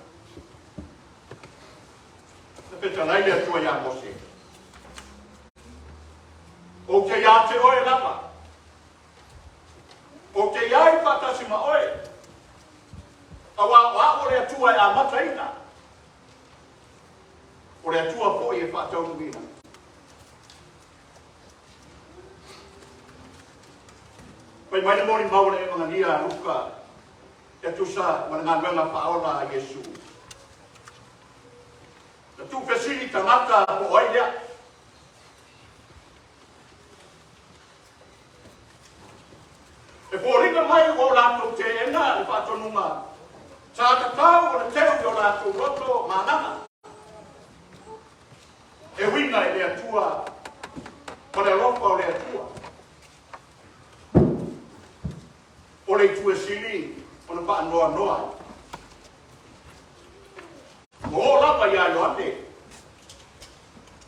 Na fetalai le Atua iā Mose, Ou te iā te oe lava. Ou te iai faatasi ma oe. Auā o a'u o le Atua e amataina, o le Atua foi e faataunuuina. Fai mai le molimau a le Evagalia a Luka e tusa ma le galuega faaola a Iesu. Na tuufesili tagata po o ai lea. E foliga mai ua o latou teena le faatonuga sa tatau ona teu i o latou loto ma agaga, e uiga i le Atua ma le alofa o le Atua. O le itu e sili ona faanoanoa ai. Ua oo lava iā Ioane,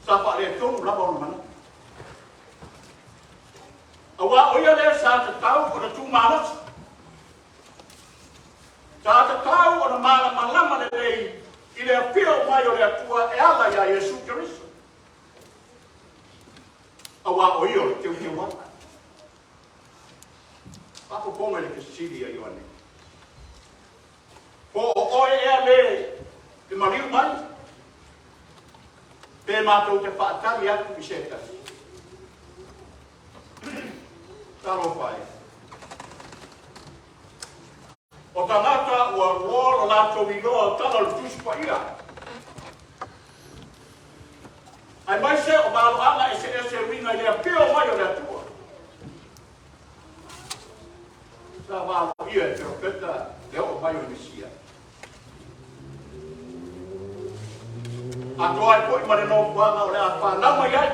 sa faaletonu lava ona manatu. Auā o ia lea sa tatau ona tumalosi, sa tatau ona malamalama lelei i le afio mai o le Atua e ala iā Iesu Keriso. Auā o ia o le teuteuaga. Faafofoga i le fesili a Ioane. Po o oe ea le e maliu mai, pe matou te faatali atu i se tasi? Talofa e! O tagata ua loa lo latou iloa o tala o le Tusi Paia, aemaise o maloaga eseese e uiga i le afio mai o le Atua. Sa valoia e perofeta le oo mai o le Mesia. Atoa ai foi ma le nofoaga o le a fanau mai ai.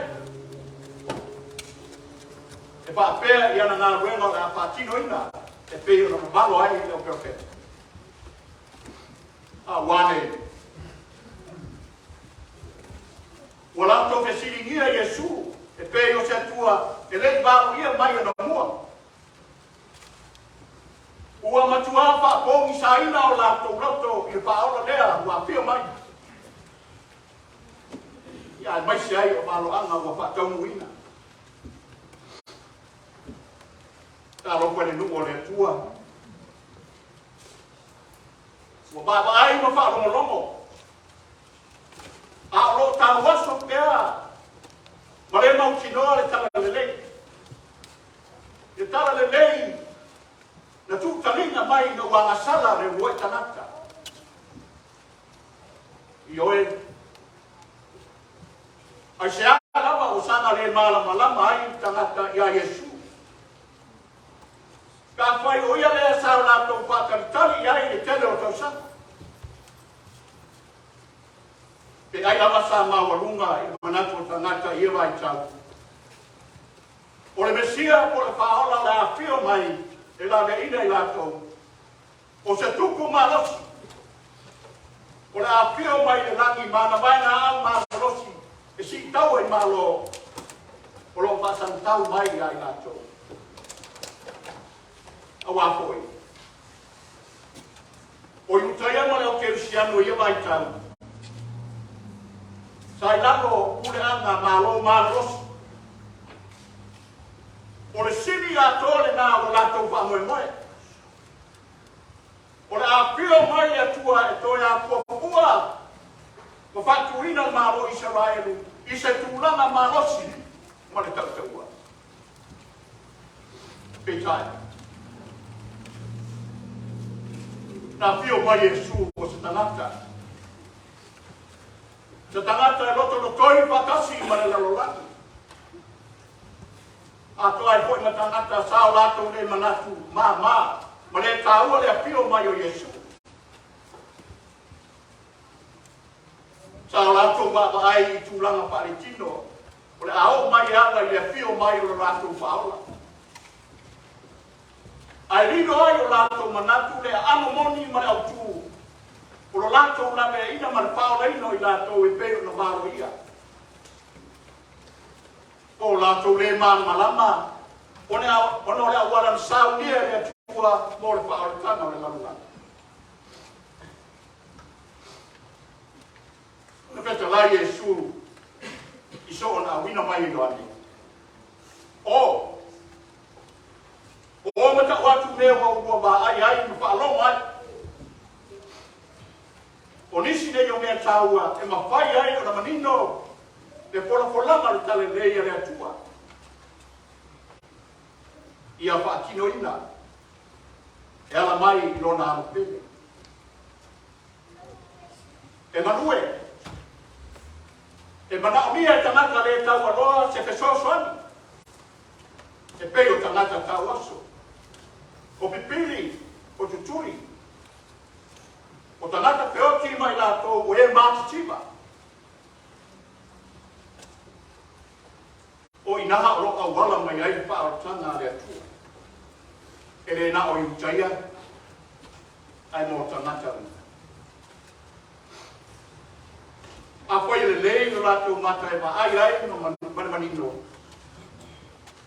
E faapea i ana galuega o le a faatinoina e pei ona mamalo ai le perofeta. A ua nei. Ua latou fesiligia Iesu e pei o se Atua e le i valoia mai ona mua. Ua matuā faapogisaina o latou loto i le Faaola lea ua afio mai. Ia aemaise ai o maloaga ua faataunuuina. Talofa i le nuu o le Atua. Ua vaavaai ma faalogologo, a o lo o tauaso pea ma le mautinoa le talalelei. Le talalelei na tuutaliga mai ina ua agasala le uluai tagata. Ioe, aisea lava ua saga le malamalama ai le tagata iā Iesu? Pe afai o ia lea sa o latou faatalitali i ai i le tele o tausaga. Pe ai lava sa maualuga i le manatu o tagata i ia vaitau, o le Mesia po o le Faaola o le a afio mai e laveaiina i latou, o se tupu malosi o le a afio mai i le lagi ma ana vaenaau malolosi e siitaua i Malo o lo o faasagatau mai ia i latou. Auā foi, o Iutaia ma le au Kerisiano i ia vaitau, sa i lalo o puleaga Malo malolosi. O le sili atoa lena o lo latou faamoemoe. O le a afio mai le Atua e toe afuafua ma faatuina le Malo o Isaraelu i se tulaga malosi ma le tautaua. Peitai, na afio mai Iesu o se tagata, se tagata e lotolotoi faatasi ma le lalolagi, atoa ai foi ma tagata sa o latou le manatu māmā ma le taua le afio mai o Iesu. Sa o latou vaavaai i tulaga faaletino o le a oo mai e ala i le afio mai o lo latou Faaola. Ae lilo ai o latou manatu le aano moni ma le autū o lo latou laveaiina ma le faaolaina o i latou e pei ona valoia. Po o latou le malamalama ona o le auala na saunia e le Atua mo le faaolataga o le lalolagi. Na fetalai Iesu i soona auina mai e Ioane, O, o ma tau atu mea ua ulua vaai ai ma faalogo ai. O nisi nei o mea taua e mafai ai ona manino le folafolaga o le talalelei a le Atua ia faatinoina e ala mai i lona alo pele. E galue, e manaomia e tagata le taualoa se fesoasoani, e pei o tagata tauaso, o pipili, o tutuli, o tagata feoti ma i latou o e matitiva. O i ina o lo o auala mai ai le faaolataga a le Atua, e le na o Iutaia, ae mo tagata uma. Afai e lelei lo latou mata e vaai ai ma le manino,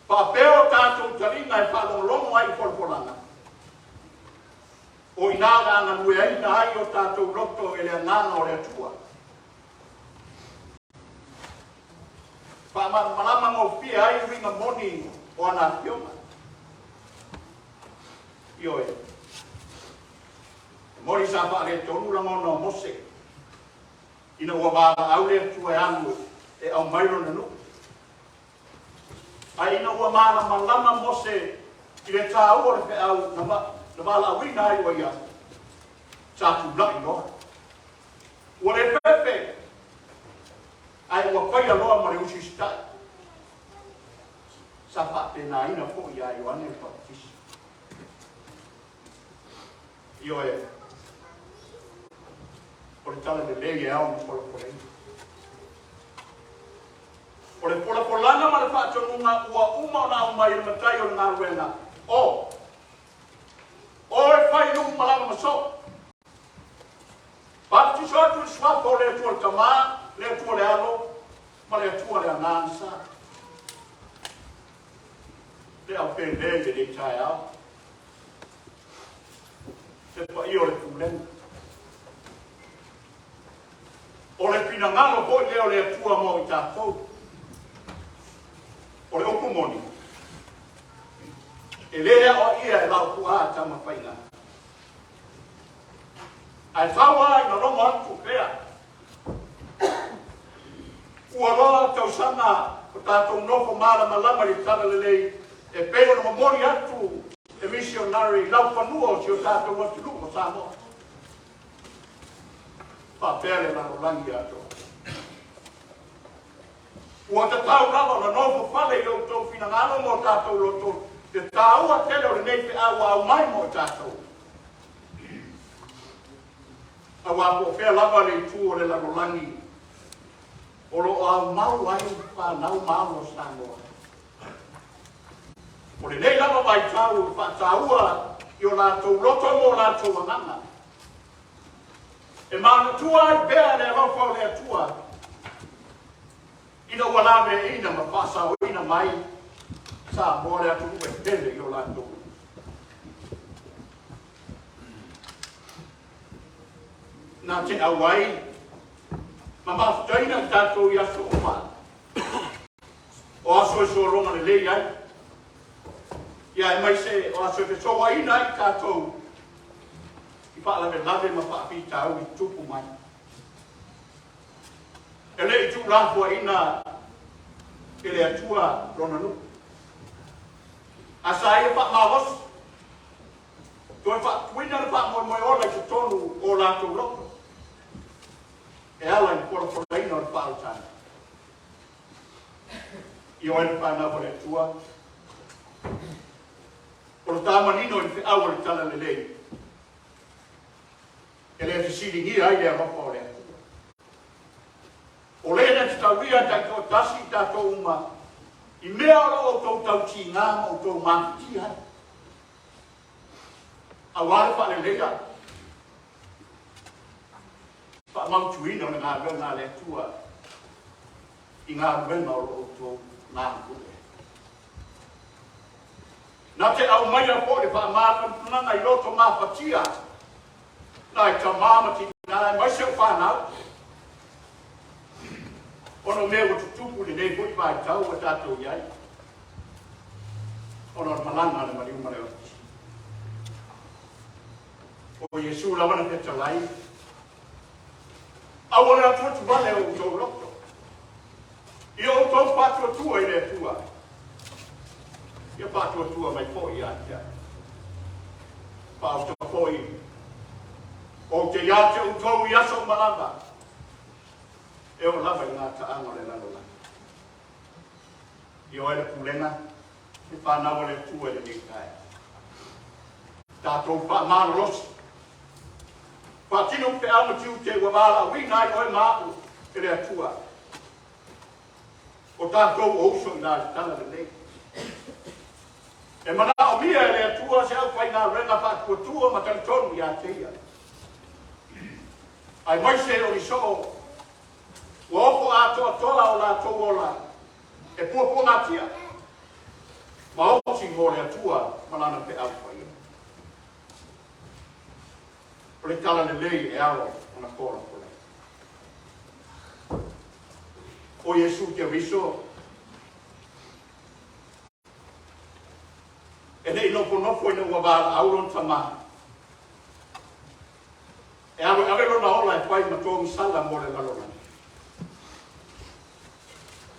faapea o tatou taliga e faalogologo ai i folafolaga, o i ina o le a galueaiina ai o tatou loto e le Agaga o le Atua. Faamalamalama gofie ai uiga moni o ana afioga. Ioe, e moni sa faaletonu lagona o Mose ina ua valaau le Atua e alu e aumai lona nuu. Ae ina ua malamalama Mose i le taua o le feau na valaauina ai o ia, Sa tulai loa. Ua le pepe, ae ua paia loa ma le usiusitai. Sa faapenaina foi ia Ioane le Papatiso. Ioe, o le tala lelei e ao ona polapolaina. O le polapolaga ma le faatonuga ua uma ona aumai e le Matai o le galuega, o Oe fai nuu malaga ma soo. Papatiso atu i le suafa o le Atua le Tama, le Atua le Alo, ma le Atua le Agaga Sa. Le au pele i lenei taeao. Le paia o le pulega. O le finagalo foi lea o le Atua mo i tatou. O le upu moni, e lē aoaia e Laopuaa Tamafaiga, ae tau lava ina logo atu pea. Ua loa tausaga o tatou nofo malamalama i le talalelei e pei ona momoli atu e misionare i laufanua o si o tatou atunuu o Samoa. Faapea le lalolagi atoa. Ua tatau lava ona nofo fale i lo outou finagalo ma o tatou loto le taua tele o lenei feau ua aumai mo i tatou. Aua po o fea lava le itu o le lalolagi o lo o aumau ai fanau ma alo o Samoa. O lenei lava vaitau e faataua i o latou loto ma o latou agaga. E manatua ai pea le alofa o le Atua ina ua laveaiina ma faasaoina mai Samoa le atunuu e pele i o latou. Na te auai ma mafutaina i tatou i aso uma o aso e sologa lelei ai, ia aemaise o aso e fesouaina ai i tatou i faalavelave ma faafitauli tupu mai. E le i tuulafoaiina e le Atua lona nuu. A sa ia faamalosi, toe faatuina le faamoemoe ola i totonu o latou loto, e ala i le polapolaina o le faaolataga. Ioe le fanau a le Atua, o le ta manino i le feau o le talalelei, e le fesiligia ai le alofa o le Atua. O le na tataulia taitoatasi i tatou uma i mea o lo o outou tautiga ma outou mafatia ai, aua le faaleleia faamautuina o le galuega a le Atua i galuega o lo o outou galulue. Na te aumaia foi le faamafanafanaga i loto mafatia nai tamā ma tinā aemaise o fanau, ona o mea ua tutupu i lenei foi vaitau ua tatou i ai, ona o le malaga a le maliu ma le oti. O Iesu lava na fetalai, aua le atuatu vale o outou loto, i o outou faatuatua i le Atua, ia faatuatua mai foi ia te au. Faaoto foi, ou te ia te outou i aso uma lava, e oo lava i gataaga o le lalolagi. Ioe le pulega, le fanau a le Atua i lenei taeao. Tatou faamalolosi, faatino feau ma tiute ua valaauina ai oe ma au e le Atua. O tatou o uso i na le tala lelei. E manaomia e le Atua se aufaigaluega faatuatua ma talitonu ia te ia. Aemaise o ni soo ua ofo atoatoa o latou ola e puapuagatia ma oti mo le Atua ma lana feau paia. O le tala lelei e ao ona polapolaina. O Iesu Keriso e le i nofonofo ina ua valaau lona tamā e alu e ave lona ola e fai ma togisala mo le lalolagi.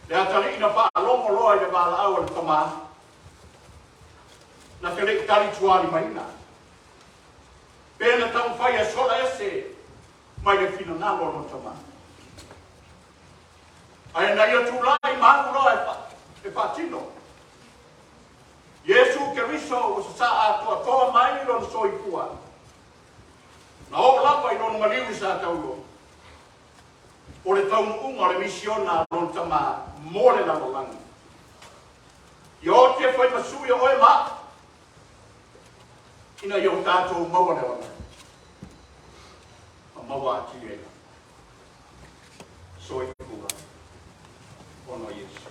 Le atalii na faalogo loa i le valaau a le tamā, na te le i tali tualimaina. Pe na taumafai e sola ese mai le finagalo o lona Tama. Ae na ia tulai ma alu loa e faatino. Iesu Keriso ua sasaa atoatoa mai lona soifua, na oo lava i lona maliu i Satauro, o le taunuuga o le misiona a lona Tama mo le lalolagi. Ia oti e fai ma sui o oe ma a'u, ina ia o tatou maua le ola ma maua atili ai lava. Soifua ona o Iesu.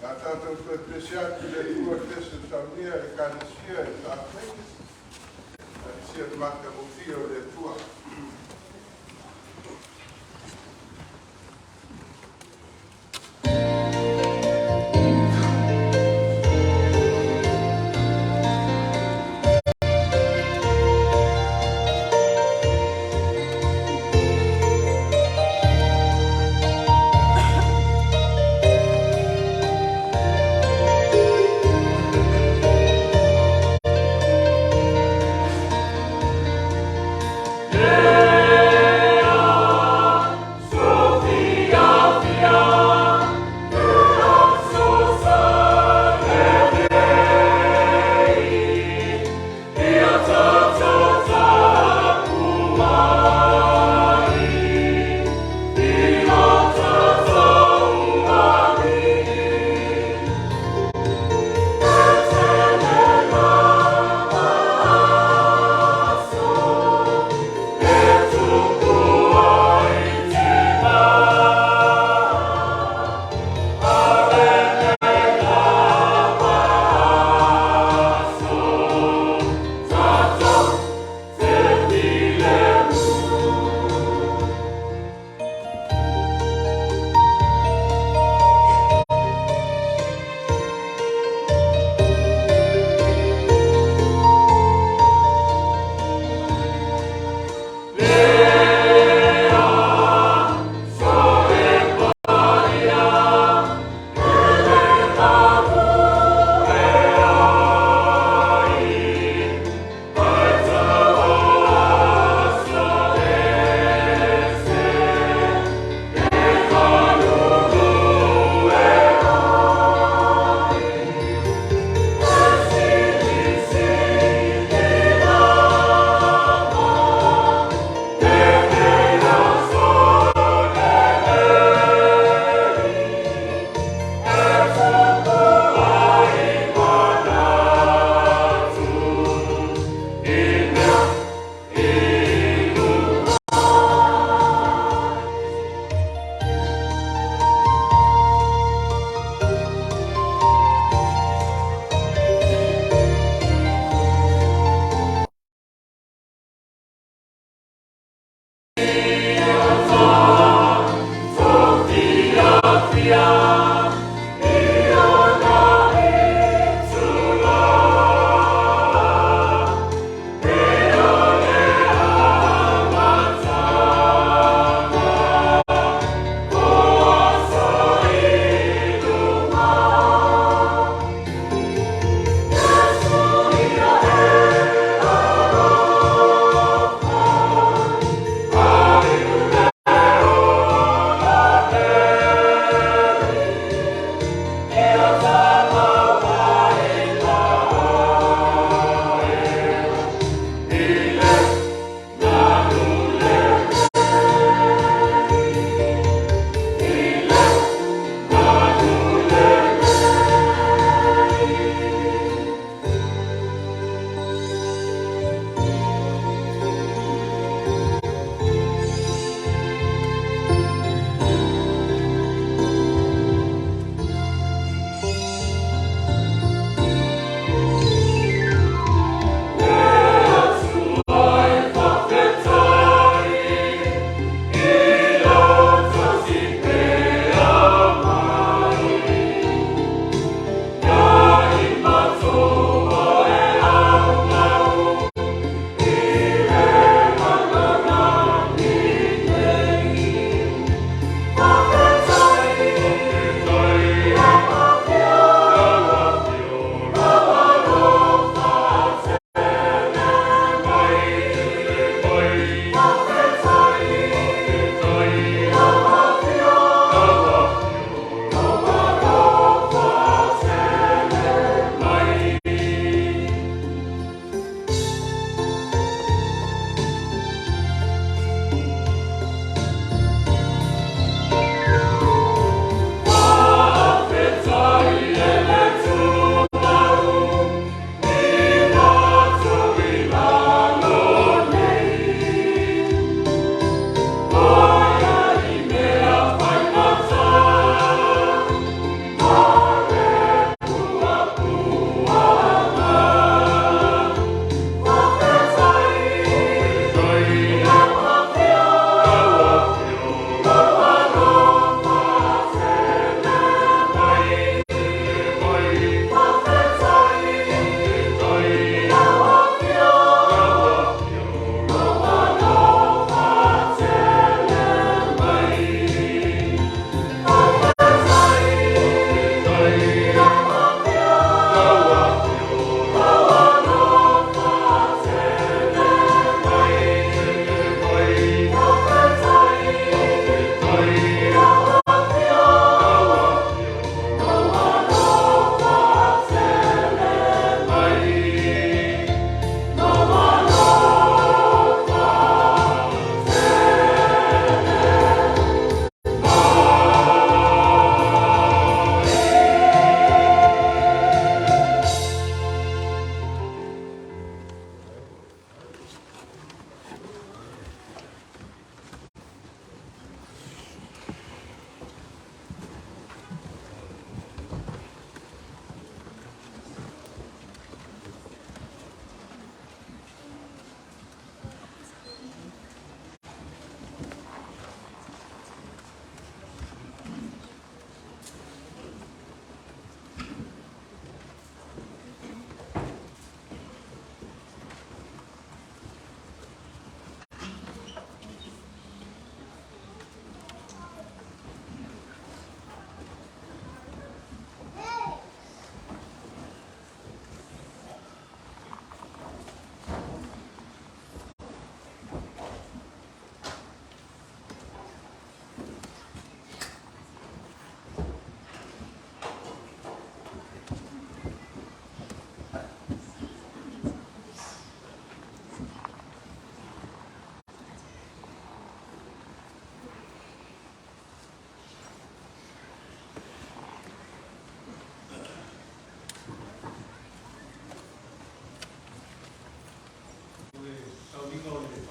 A tatou toe pese atu i le Atua i le pese na saunia e le Ekalesia i Safei, talosia le matagofie o le Atua. Yeah!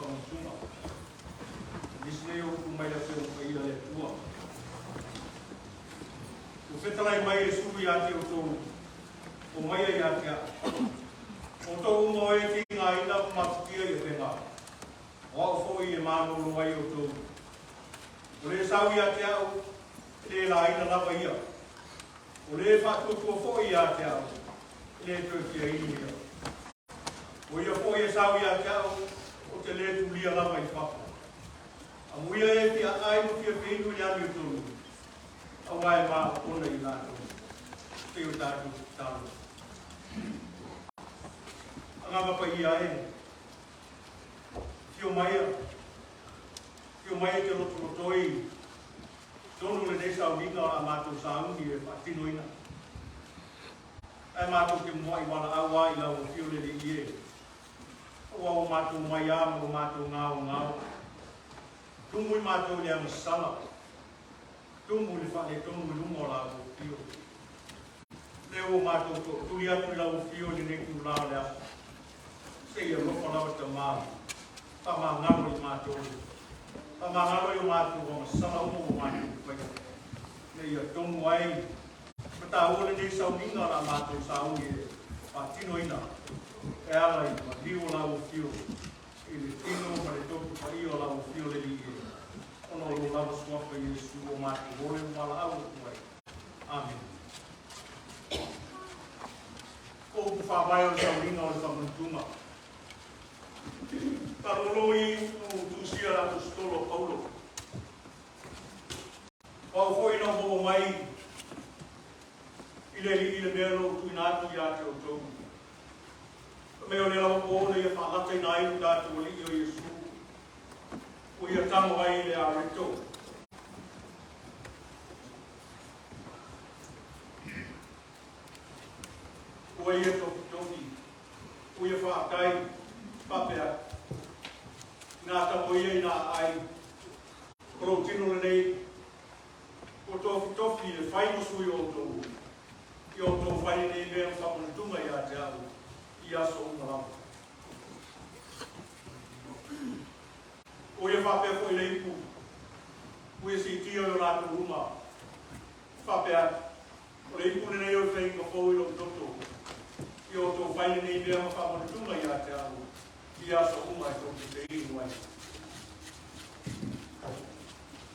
Faamanatuga. Nisi nei o upu mai le Afioga Paia a le Atua. Ua fetalai mai Iesu ia te outou, Omaia ia te a'u, outou uma o e tigaina ma mafatia i avega, o a'u foi e malōlō ai outou. O le sau ia te a'u, e le laina lava ia. O le faatuatua foi ia te a'u, e le toe fia inu ia. O ia foi e sau ia te a'u, ou te lē tulia lava i fafo. Amuia e fia ai ma fia feinu i le amiotonu, auā e maoona i latou. Se i o tatou tatalo. Agaga Paia e, afio maia, afio mai e te lotolotoi totonu o lenei sauniga o le a matou sauni e faatinoina. Ae matou te muai valaau lava i lau afio le Alii e, aua ua matou omai lava ma lo matou gaogao. Tumu i matou i le agasala, tumu i le faaletonu i luma o lau afio. Lea ua matou tootuli atu i lau afio i lenei itulā o le aso, se i alofa lava Tamā, faamagalo i matou, faamagalo i o matou agasala uma ua matou faia, ina ia tonu ai ma taua lenei sauniga o le a matou sauni e faatinoina e ala i le maliu o lau afio i le tino ma le toto paia o lau afio le Alii e, ona o lou lava suafa Iesu ua matou ole ma valaau atu ai. Amene. O upu faavae o le sauniga o le faamanatuga. Faalogologo i upu tusia a le Aposetolo o Paulo. O au foi na ou maua mai i le Alii le mea na ou tuuina atu ia te outou. Fai mai o le lava pō na ia faalataina ai lo tatou Alii o Iesu, ua ia tago ai i le areto. Ua ia tofitofi, ua ia faatai, faapea atu, Inā tago ia ina aai, o lou tino lenei, ua tofitofi e fai ma sui o outou, ia outou fai lenei mea ma faamanatuga ia te au i aso uma lava. Ua ia faapea foi le ipu, ua ia siitia i o latou luma, faapea atu, O le ipu lenei o le faiga fou i lou toto, ia outou fai lenei mea ma faamanatuga ia te au i aso uma e tou te feinu ai.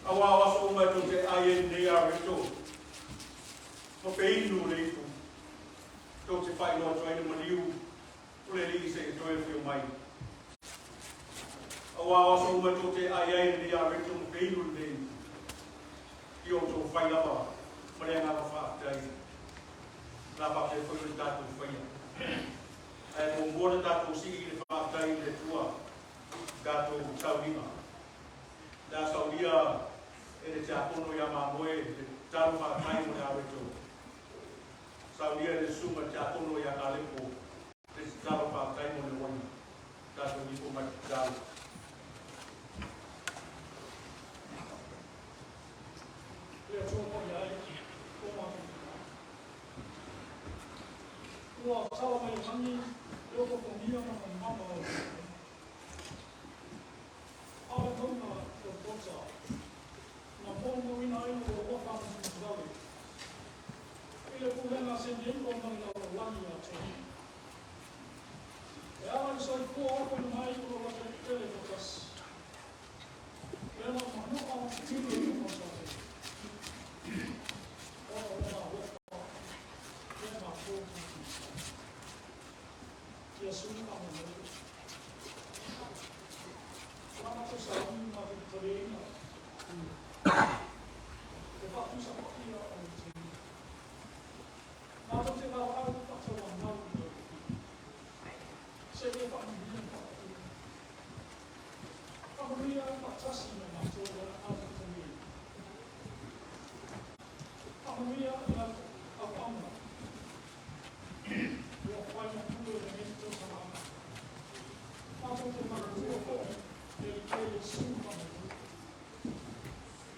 Auā o aso uma e tou te ai ai lenei areto, ma feinu le ipu, tou te faailoa atu ai le maliu o le Alii seia toe afio mai. Auā o aso uma e tou te ai ai lenei areto ma feinu lenei ipu, ia outou fai lava ma le agaga faafetai, o le a faapea foi ona tatou faia. Ae muamua ona tatou sii i le faafetai i le Atua i tatou sauniga. O le a saunia e le tiakono ia Mamoe le tatalo faafetai mo le areto. Saunia e le susuga tiakono ia Kalepo le tatalo faafetai mo le uaina. Tatou ifo mai tatalo. Le Atua paia e, o matou Tama. Ua tala mai le lagi le otootogia ma le mana o le Atua. A o le mauga Golgota na molimauina ai lou alofa musumusuale i le pulega a San Diego ma le lalolagi atoa. E ala i le soifua ofoina mai o lo Latetele Toatasi, lea na manua tino i le fausatea, ona o lona alofa ia matou tagata. Iesu faamoemoe. O la matou sauni matou te taliaina le faatusa paia o le tino. Matou te valaau faatauanau i lau Afioga. Se i e faamanuia ma faataua. Faamanuia faatasi ma matou o le a talia. Faamanuia i lau auauna ua fai ma pule i lenei tausaga. Matou te manatua foi le Alii e Iesu faamoemoe.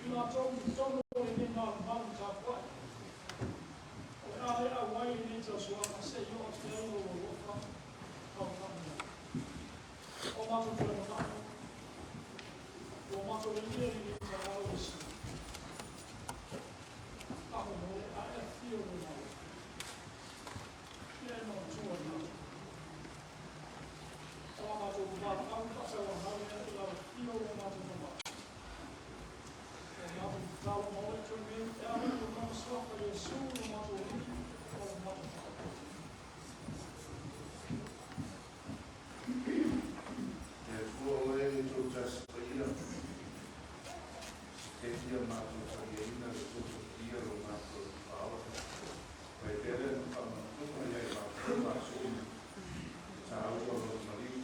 I latou i totonu o lenei malumalu tapuai, o le a le auai lenei tausoaga se i oo atu i ai lou alofa tau faamanuia. O matou toe manao lenei taeao Iesu, faamolemole a e afio i lou Malo, ia e manatua i matou. O a matou valaau faatauanau lea i le alofio o lo matou Tamai. O a matou tatalo ma ola i nei, e ala i le Mana Suafa Iesu lo matou Alii ma lo matou Faaola. Le Atua Oe e Toatasi Paia, seteti ia matou taliaina le Toto Paia o lo matou Alii Faaola, ma e pea lea na faamanatuga ia i matou ma aso uma, le tāua o Lona maliu,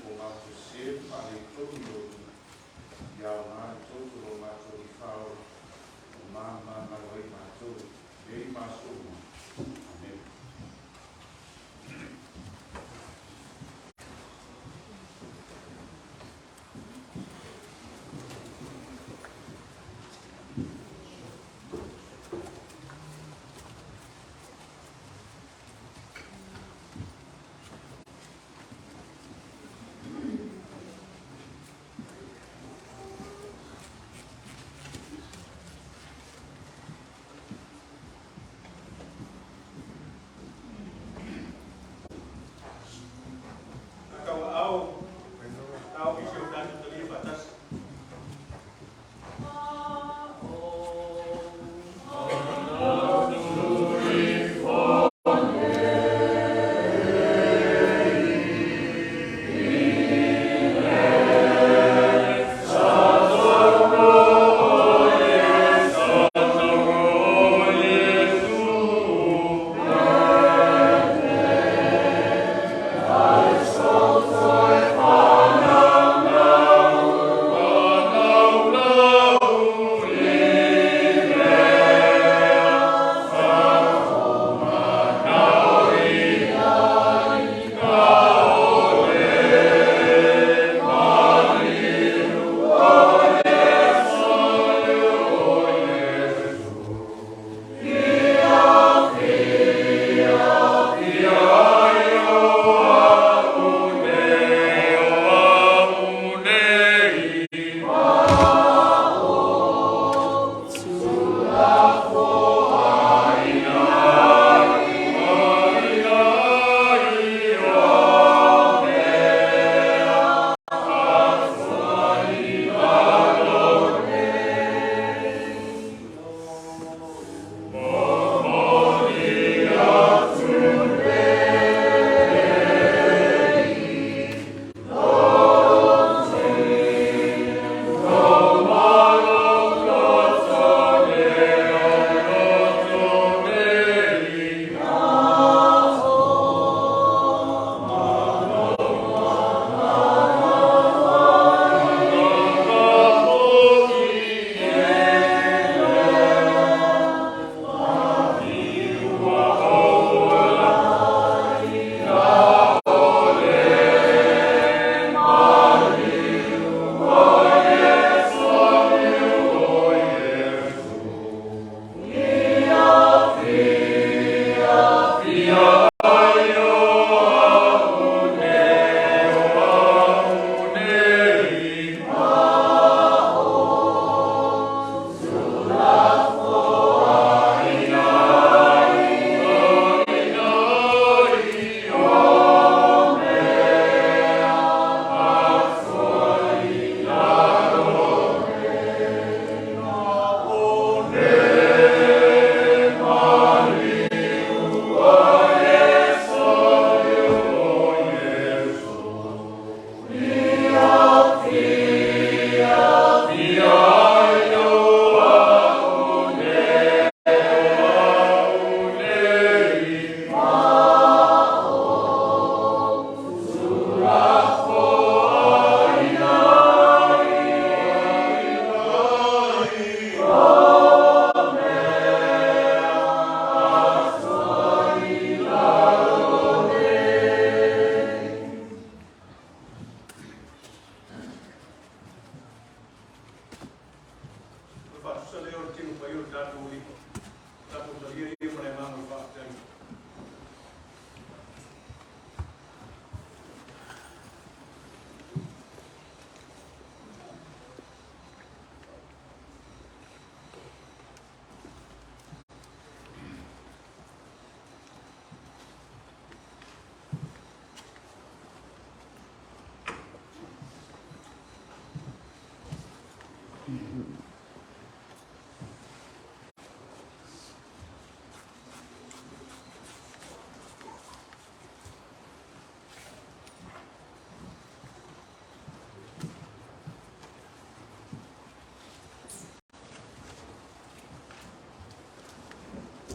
ua matou sesē ma faaletonu i Lou luma, ia aoga le Toto o lo matou Alii Faaola, ua manumamalu ai matou, nei ma aso uma. Amene. Tauaao taofi si o tatou talia faatasi. O le faatusa lea o le Tino Paia o le tatou Alii, tatou talia ia ma le agaga o le faafetai.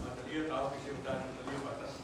Atalia taofi se o tatou talia faatasi.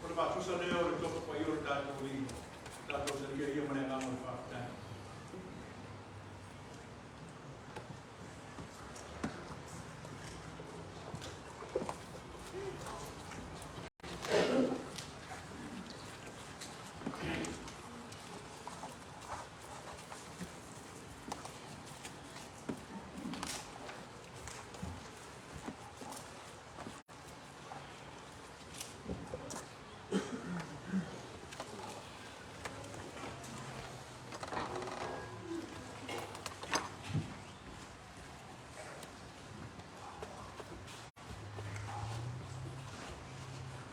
O le faatusa lea o le Tofa Paia o le tatou Alii, tatou salia ia ma le agaga o le faafetai.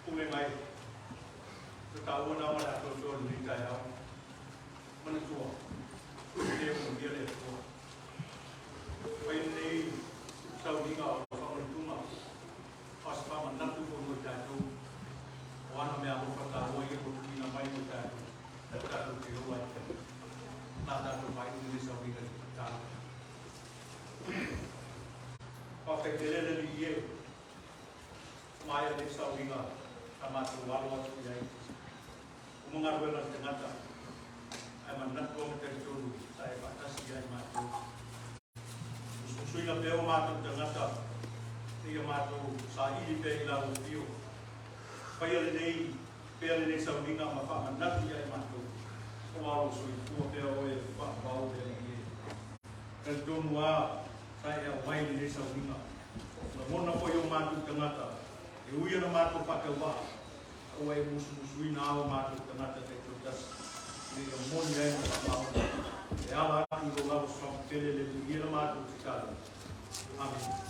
Pule mai, o taua na ma le atoatoa i lenei taeao. Manatua, e le onogia le Atua. Fai lenei sauniga o le faamanatuga a o se faamanatu foi mo i tatou o ana meaalofa taua ia ua tuuina mai mo i tatou, tatou te ola ai. Na tatou faaiu lenei sauniga i le tatalo. Faafetai tele le Alii e. Maea nei sauniga sa matou alo atu i ai. Uma galuega a le tagata, ae manatu ma talitonu sa e faatasi ia i matou. Usuusuina pea o matou tagata Seia matou saili pea i lau afio. Faia lelei pea lenei sauniga ma faamanatu ia i matou, aua o lou soifua pea oe e faavavau le Alii e. Talitonu a sa e aumai lenei sauniga. Lagona foi o matou tagata, e ui ana matou faatauvaa, a ua e musumusuina a o matou tagata taitoatasi, ina ia moni ai ma faamaoni e ala atu i lou lava soamu tele le viia la matou tatalo. Amene.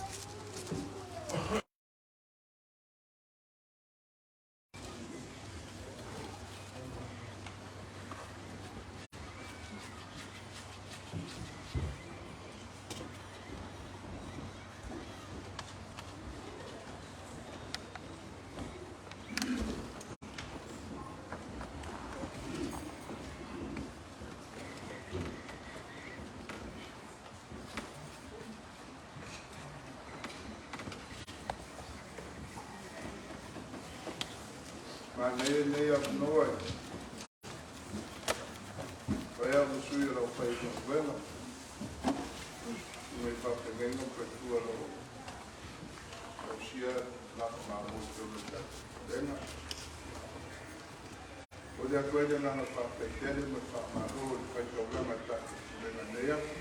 Manaia lenei avanoa e fai au ma sui o le aufaigaluega i faafeagaiga ma faletua o lo o tausia lafo mamoe i totonu o le tatou Pulega. Momoli atu ai le agaga faafetai tele ma le faamalo i le faitaulaga a le tatou Pulega i lenei aso.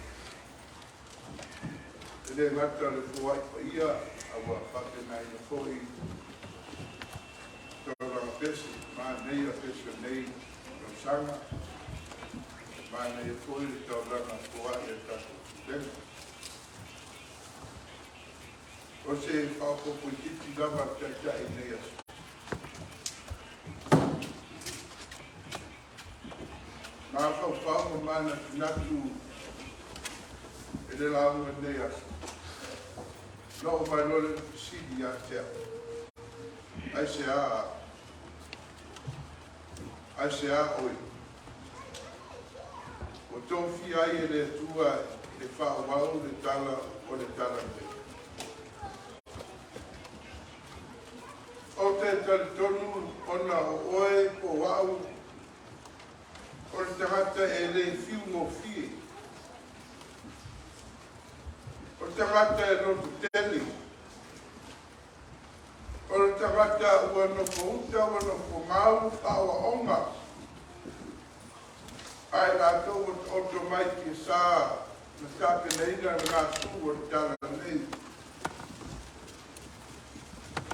E le gata o le foai paia, a ua faapenaina foi taulaga pese, manaia pese o lenei tausaga, manaia foi le taulaga foai a le tatou Pulega. O se faaopoopo itiiti lava a le Taitai i lenei aso. Mafaufau ma manatunatu i le lauga i lenei aso. Na oo mai loa le fesili ia te au. Aisea, aisea oe? Ua tofia ai e le Atua e faaauau le tala o le talalelei. Ou te talitonu ona o oe po o au o le tagata e le fiu gofie. O le tagata e loto tele. O le tagata ua nofouta, ua nofomau faaoaoga ae latou ua taoto mai tiasa na tapenaina le gasu o le talalelei.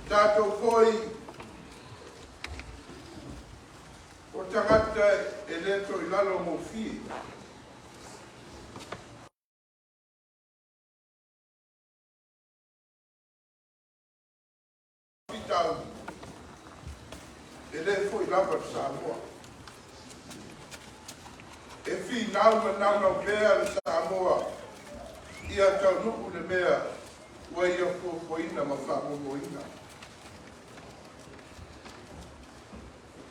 Tatou foi o tagata e le toilalo gofie. Faafitauli e le fo'i lava le Samoa. E finau ma naunau pea le Samoa ia taunuu le mea ua ia fuafuaina ma faamoemoeina.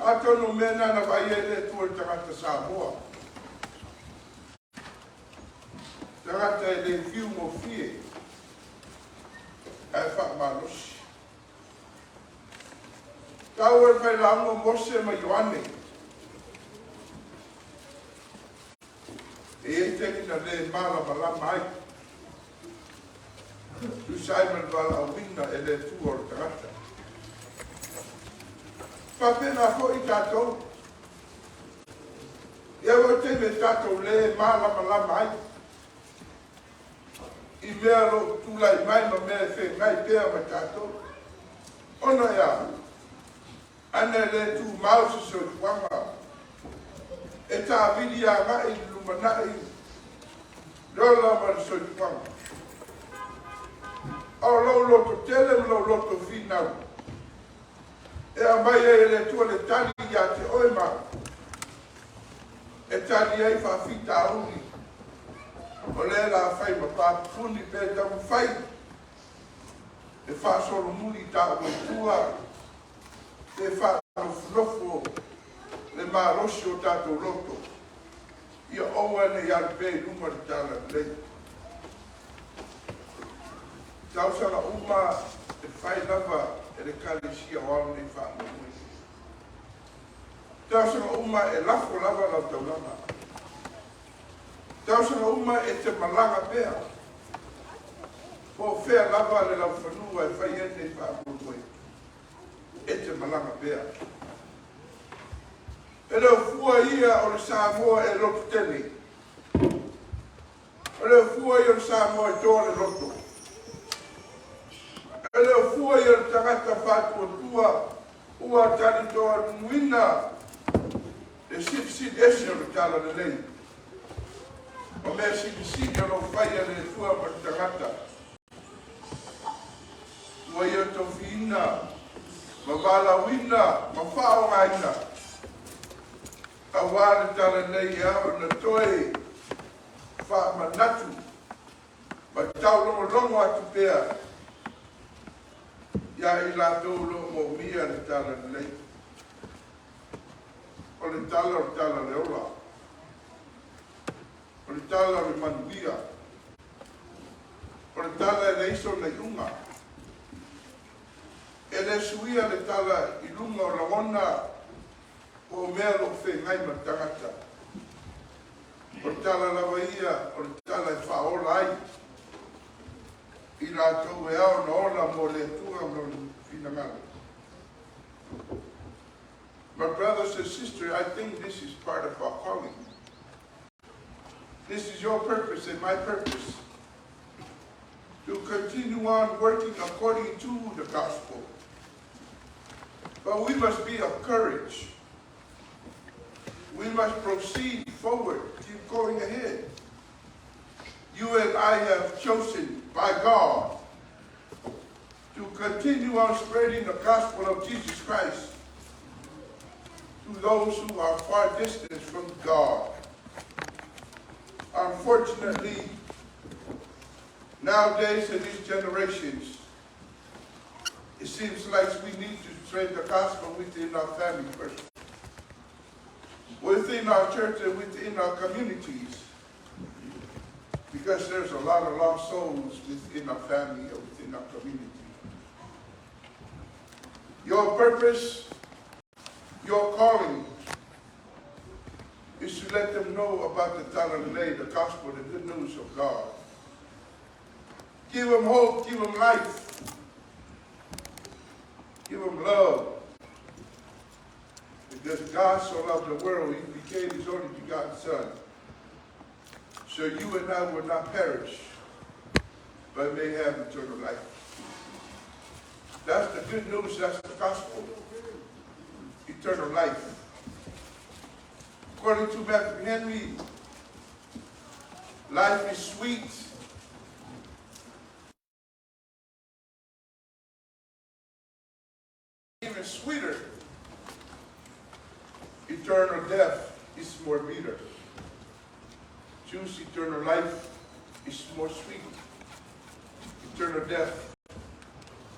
Atonu o mea na na vaai ai le Atua i le tagata Samoa. Tagata e le fiu gofie ae faamalosi. Taua e le failauga Mose ma Ioane. E i ai taimi na le malamalama ai. Tusa ai ma le valaauina e le Atua o le tagata. Faapena foi tatou. Ia ua taimi e tatou le malamalama ai i mea o lo o tulai mai ma mea e feagai pea ma tatou. Ona e a? Ana e le tumau se soifuaga e taavili agai i le lumanai le ola ma le soifuaga. A o lou loto tele ma lou loto finau e aumai ai e le Atua le tali ia te oe ma au, e tali ai faafitauli o lea la fai ma papupuni pe taumafai e faasolomuli taua i tua pe faanofonofo le malosi o tatou loto ia aua ne i alu pea i luma le talalelei. Tausaga uma e fai lava e le Ekalesia o ao nei faamoemoe. Tausaga uma e lafo lava lau taulaga. Tausaga uma e te malaga pea. Po o fea lava le laufanua e fai ai lenei faamoemoe, e te malaga pea. E le o fua ia o le Samoa e loto tele. E le o fua ia o le Samoa e toa le loto. E le o fua ia o le tagata faatuatua ua talitonuina le silisili ese o le Talalelei. O mea silisili o lo o faia e le Atua ma le tagata. Ua ia tofiina ma valaauina ma faaaogaina aua le Talalelei e ao ona toe faamanatu ma taulogologo atu pea ia i latou o lo o moomia le Talalelei. O le tala o le tala o le ola. O le tala o le manuia. O le tala e leai sona iuga. E le suia le tala i luga o lagona po o mea o lo o feagai ma le tagata. O le tala lava ia o le tala e faaola ai i latou e ao ona ola mo le Atua ma lona finagalo. My brothers and sisters, I think this is part of our calling. This is your purpose and my purpose, to continue on working according to the gospel. But we must be of courage. We must proceed forward, keep going ahead. You and I have chosen by God to continue on spreading the gospel of Jesus Christ to those who are far distant from God. Unfortunately, nowadays in these generations, it seems like we need to spread the gospel within our family first, within our church and within our communities, because there's a lot of lost souls within our family or within our community. Your purpose, your calling, is to let them know about the Talalelei, the gospel, the good news of God. Give them hope, give them life, give them love. Because God so loved the world, he became his only begotten Son, so you and I will not perish, but may have eternal life. That's the good news, that's the gospel. Eternal life. According to Matthew Henry, life is sweet. Even sweeter. Eternal death is more bitter. Choose eternal life is more sweet. Eternal death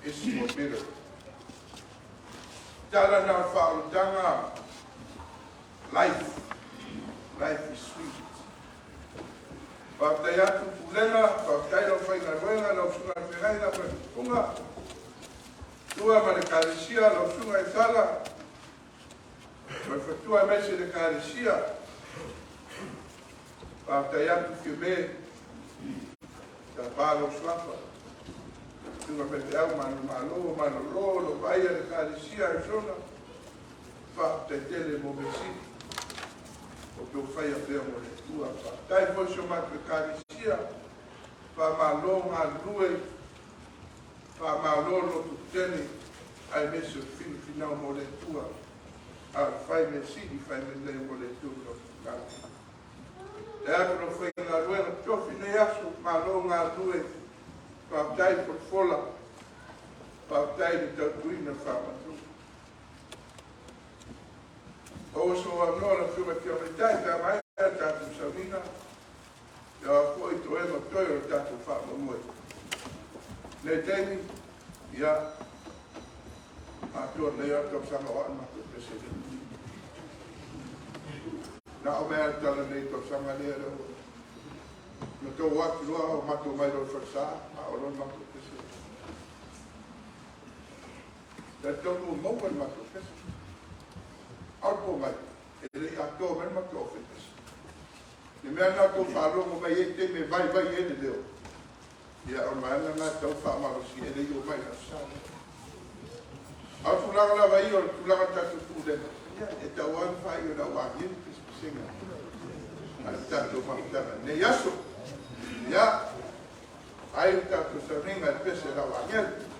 is more bitter. Tala na fa'aolataga. Life. Life is sweet. Faafetai atu pulega, faafetai lau faigaluega, lau susuga i le feagaiga, faatupuga. Tua ma le ekalesia, lau susuga i sala, ma le fatua aemaise le ekalesia. Faafetai atu Fiame, tapa lau suafa. Susuga faifeau manumalo, malolo, lo vaaia le ekalesia Arizona. Faafetai tele mo measili. O tau faia pea mo le Atua. Faafetai foi si o matou ekalesia. Faamalo galulue, faamalo loto tele, aemaise o le finafinau mo le Atua. A o le fai mea sili, fai mea lelei mo le Atua ma lona finagalo. E atu lau faigaluega tofi nei aso, malo galulue, faafetai folafola, faafetai le tautuina faamanu. O so avanoa lau Afioga i le Tamaitai, pe a maea le tatou sauniga, ia foi toe ma toe o le tatou faamoemoe. Nei taimi, ia, atoa lelei lava le tausaga o au le matou Peresetene. Na o mea le tala nei tausaga lea lea ua na tou atu loa o matou mai loa i falesa, a o loa le matou Peresetene. Talitonu ua maua le matou pese. A o le po mai, e le i atoa mai le matou aufaipeseSe. Le mea lena tou faalogo mai ai taimi e vaivai ai le leo. Ia, o le vaega lena e tatau ona faamalosia, e le i oo mai i le Aso Sa lea. A o tulaga lava ia o le tulaga o le tatou pulega, ia, e tatau lava ona faaiu e le au agelu pisapisiga a le tatou mafutaga i lenei aso. Ia, faaiu le tatou sauniga i le pese a le au agelu.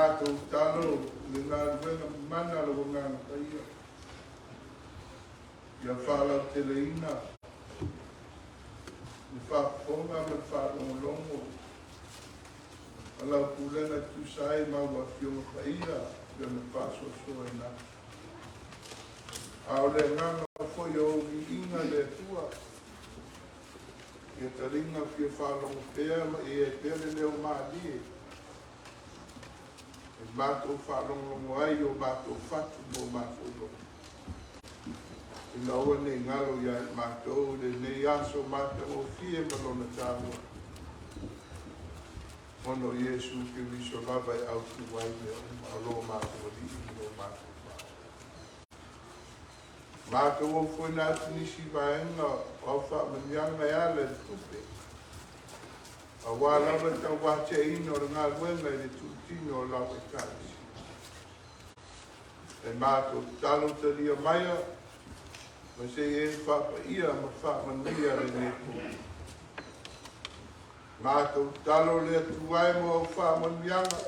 Matou tatalo i le galuega mamana a lau Agaga Paia, ia faalauteleina le faafofoga ma le faalogologo a lau pulega e tusa ai ma au Afioga Paia i ona faasoasoaina atu. A o le agaga foi o ou viiga i le Atua, ia taliga fia faalogo pea ma ia i ai pea le leo malie e matou faalogologo ai i o matou fatu ma o matou loto. Ina aua ne i galo ia i matou lenei aso matagofie ma lona taua, ona o Iesu Keriso lava e autu ai mea uma, o lo matou Alii ma lo matou Faaola. Matou ofoina atu nisi vaega o au faamanuiaga e ala i le tupe, auā lava le tauatiaina o le galuega i le tuutino o lau Ekalesia. E matou tatalo talia maia, ma se i e faapaia ma faamanuia lenei po. Matou tatalo le Atua e mo au faamanuiaga,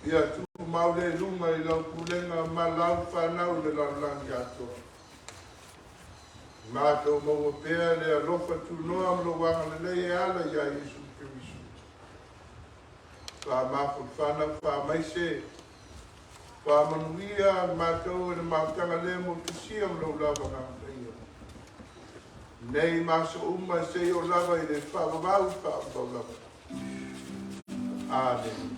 ia tumau lea i luga i lau pulega ma lau fanau i le lalolagi atoa. Matou maua pea le alofa tunoa ma lou agalelei e ala iā Iesu Keriso. Faamafanafana faamaise faamanuia matou e le mafutaga lea motusia ma lou lava Agaga Paia. Nei ma aso uma seia oo lava i le faavavau faavavau lava. Amene.